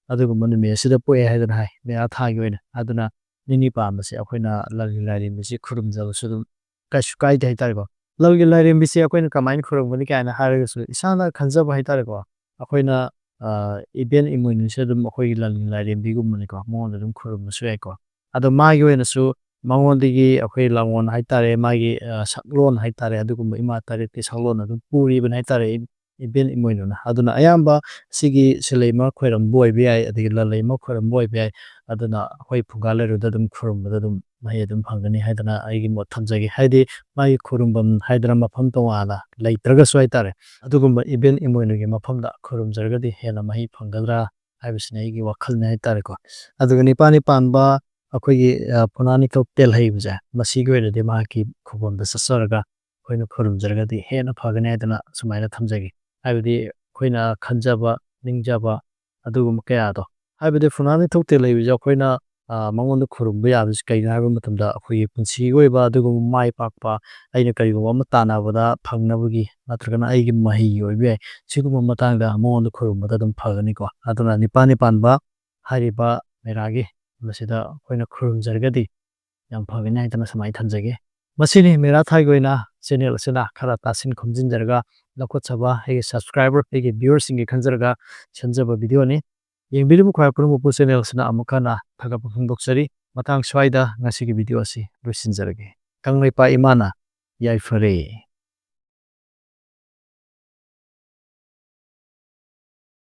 ꯑꯗꯨꯒꯨꯝꯕ ꯅꯨꯃꯤꯠ ꯑꯁꯤꯗ ꯄꯣꯛꯑꯦ ꯍꯥꯏꯗꯅ ꯍꯥꯏ, ꯃꯦꯔꯥ ꯊꯥꯒꯤ ꯑꯣꯏꯅ꯫ ꯑꯗꯨꯅ ꯅꯤꯅꯤ ꯄꯥꯟꯕꯁꯦ ꯑꯩꯈꯣꯏꯅ ꯂꯜꯒꯤ ꯂꯥꯏꯔꯦꯝꯕꯤꯁꯤ ꯈꯨꯔꯨꯝꯖꯕꯁꯨ ꯑꯗꯨꯝ ꯀꯩꯁꯨ ꯀꯥꯏꯗꯦ ꯍꯥꯏꯇꯥꯔꯦꯀꯣ꯫ ꯂꯜꯒꯤ ꯂꯥꯏꯔꯦꯝꯕꯤꯁꯦ ꯑꯩꯈꯣꯏꯅ ꯀꯃꯥꯏꯅ ꯈꯨꯔꯨꯝꯒꯅꯤ ꯀꯥꯏꯅ ꯍꯥꯏꯔꯒꯁꯨ, ꯏꯁꯥꯅ ꯈꯟꯖꯕ ꯍꯥꯏꯇꯥꯔꯦꯀꯣ, ꯑꯩꯈꯣꯏꯅ, ꯑ, ꯏꯕꯦꯟ ꯏꯃꯣꯏꯅꯨꯁꯦ ꯑꯗꯨꯝ ꯑꯩꯈꯣꯏꯒꯤ ꯂꯜꯒꯤ ꯂꯥꯏꯔꯦꯝꯕꯤꯒꯨꯝꯕꯅꯤꯀꯣ, ꯃꯉꯣꯟꯗ ꯑꯗꯨꯝ ꯈꯨꯔꯨꯝꯕꯁꯨ ꯌꯥꯏꯀꯣ꯫ ꯑꯗꯣ ꯃꯥꯒꯤ ꯑꯣꯏꯅꯁꯨ ꯃꯉꯣꯟꯗꯒꯤ ꯑꯩꯈꯣꯏ ꯂꯥꯡꯒꯣꯜ ꯍꯥꯏꯇꯥꯔꯦ, ꯃꯥꯒꯤ, ꯑ, ꯁꯛꯂꯣꯟ ꯍꯥꯏꯇꯥꯔꯦ, ꯑꯗꯨꯒꯨꯝꯕ ꯏꯃꯥ ꯇꯔꯦꯠꯀꯤ ꯁꯛꯂꯣꯟ ꯑꯗꯨꯝ ꯄꯨꯔꯤꯕꯅꯤ ꯍꯥꯏꯇꯥꯔꯦ, ꯏꯕꯦꯟ ꯏꯃꯣꯏꯅꯨꯅ꯫ ꯑꯗꯨꯅ ꯑꯌꯥꯝꯕ ꯁꯤꯒꯤ ꯁꯤꯂꯩꯃ ꯈꯣꯏꯔꯝꯕ ꯑꯣꯏꯕ ꯌꯥꯏ, ꯑꯗꯒꯤ ꯂꯜꯂꯩꯃ ꯈꯣꯏꯔꯝꯕ ꯑꯣꯏꯕ ꯌꯥꯏ꯫ ꯑꯗꯨꯅ ꯑꯩꯈꯣꯏ ꯐꯨꯡꯒꯥ ꯂꯥꯏꯔꯨꯗ ꯑꯗꯨꯝ ꯈꯨꯔꯨꯝꯕꯗ ꯑꯗꯨꯝ ꯃꯍꯩ ꯑꯗꯨꯝ ꯐꯪꯒꯅꯤ ꯍꯥꯏꯗꯅ ꯑꯩꯒꯤ ꯃꯣꯠ ꯊꯝꯖꯒꯦ꯫ ꯍꯥꯏꯗꯤ ꯃꯥꯒꯤ ꯈꯨꯔꯨꯝꯐꯝ ꯍꯥꯏꯗꯅ ꯃꯐꯝ ꯇꯣꯉꯥꯟꯅ ꯂꯩꯇ꯭ꯔꯒꯁꯨ ꯍꯥꯏꯇꯥꯔꯦ, ꯑꯗꯨꯒꯨꯝꯕ ꯏꯕꯦꯟ ꯏꯃꯣꯏꯅꯨꯒꯤ ꯃꯐꯝꯗ ꯈꯨꯔꯨꯝꯖꯔꯒꯗꯤ ꯍꯦꯟꯅ ꯃꯍꯩ ꯐꯪꯒꯗ꯭ꯔꯥ ꯍꯥꯏꯕꯁꯤꯅ ꯑꯩꯒꯤ ꯋꯥꯈꯜꯅꯤ ꯍꯥꯏꯇꯥꯔꯦꯀꯣ꯫ ꯑꯗꯨꯒ ꯅꯤꯄꯥꯅꯤ ꯄꯥꯟꯕ ꯑꯩꯈꯣꯏꯒꯤ, ꯑ, ꯐꯨꯅꯥ ꯅꯤꯡꯊꯧ ꯇꯦꯜꯍꯩꯕꯁꯦ, ꯃꯁꯤꯒꯤ ꯑꯣꯏꯅꯗꯤ ꯃꯍꯥꯛꯀꯤ ꯈꯨꯕꯝꯗ ꯆꯠꯆꯔꯒ ꯑꯩꯈꯣꯏꯅ ꯈꯨꯔꯨꯝꯖꯔꯒꯗꯤ ꯍꯦꯟꯅ ꯐꯒꯅꯤ ꯍꯥꯏꯗꯅ ꯁꯨꯃꯥꯏꯅ ꯊꯝꯖꯒꯦ꯫ ꯍꯥꯏꯕꯗꯤ ꯑꯩꯈꯣꯏꯅ ꯈꯟꯖꯕ, ꯅꯤꯡꯖꯕ ꯑꯗꯨꯒꯨꯝꯕ ꯀꯌꯥꯗꯣ, ꯍꯥꯏꯕꯗꯤ ꯐꯨꯅꯥ ꯅꯤꯡꯊꯧ ꯇꯦꯜꯍꯩꯕꯁꯦ ꯑꯩꯈꯣꯏꯅ, ꯑ, ꯃꯉꯣꯟꯗ ꯈꯨꯔꯨꯝꯕ ꯌꯥꯕꯁꯤ ꯀꯩꯅꯣ ꯍꯥꯏꯕ ꯃꯇꯝꯗ, ꯑꯩꯈꯣꯏꯒꯤ ꯄꯨꯟꯁꯤꯒꯤ ꯑꯣꯏꯕ ꯑꯗꯨꯒꯨꯝꯕ ꯃꯥꯏ ꯄꯥꯛꯄ, ꯑꯩꯅ ꯀꯔꯤꯒꯨꯝꯕ ꯑꯃ ꯇꯥꯟꯅꯕꯗ ꯐꯪꯅꯕꯒꯤ ꯅꯠꯇ꯭ꯔꯒꯅ ꯑꯩꯒꯤ ꯃꯍꯩꯒꯤ ꯑꯣꯏꯕ ꯌꯥꯏ, ꯁꯤꯒꯨꯝꯕ ꯃꯇꯥꯡꯗ ꯃꯉꯣꯟꯗ ꯈꯨꯔꯨꯝꯕꯗ ꯑꯗꯨꯝ ꯐꯒꯅꯤꯀꯣ꯫ ꯑꯗꯨꯅ ꯅꯤꯄꯥꯅꯤ ꯄꯥꯟꯕ ꯍꯥꯏꯔꯤꯕ ꯃꯦꯔꯥꯒꯤ ꯃꯁꯤꯗ ꯑꯩꯈꯣꯏꯅ ꯈꯨꯔꯨꯝꯖꯔꯒꯗꯤ ꯌꯥꯝ ꯐꯒꯅꯤ ꯍꯥꯏꯗꯅ ꯁꯨꯃꯥꯏꯅ ꯊꯝꯖꯒꯦ꯫ ꯃꯁꯤꯅꯤ ꯃꯦꯔꯥ ꯊꯥꯒꯤ ꯑꯣꯏꯅ ꯆꯦꯅꯦꯜ ꯑꯁꯤꯅ ꯈꯔ ꯇꯥꯁꯤꯟ ꯈꯣꯝꯖꯤꯟꯖꯔꯒ ꯂꯧꯈꯠꯆꯕ ꯑꯩꯒꯤ ꯁꯕꯁꯀ꯭ꯔꯥꯏꯕꯔ, ꯑꯩꯒꯤ ꯚ꯭ꯌꯨꯋꯔꯁꯤꯡꯒꯤ ꯈꯟꯖꯔꯒ ꯁꯦꯝꯖꯕ ꯚꯤꯗꯤꯑꯣꯅꯤ꯫ ꯌꯦꯡꯕꯤꯔꯤꯕ ꯈ꯭ꯋꯥꯏ ꯄꯨꯝꯅꯃꯛꯄꯨ ꯆꯦꯅꯦꯜ ꯑꯁꯤꯅ ꯑꯃꯨꯛ ꯍꯟꯅ ꯊꯥꯒꯠꯄ ꯐꯣꯡꯗꯣꯛꯆꯔꯤ꯫ ꯃꯇꯥꯡ ꯁ꯭ꯋꯥꯏꯗ ꯉꯁꯤꯒꯤ ꯚꯤꯗꯤꯑꯣ ꯑꯁꯤ ꯂꯣꯏꯁꯤꯟꯖꯔꯒꯦ꯫ ꯀꯪꯂꯩꯄꯥꯛ ꯏꯃꯥꯅ ꯌꯥꯏꯐꯔꯦ꯫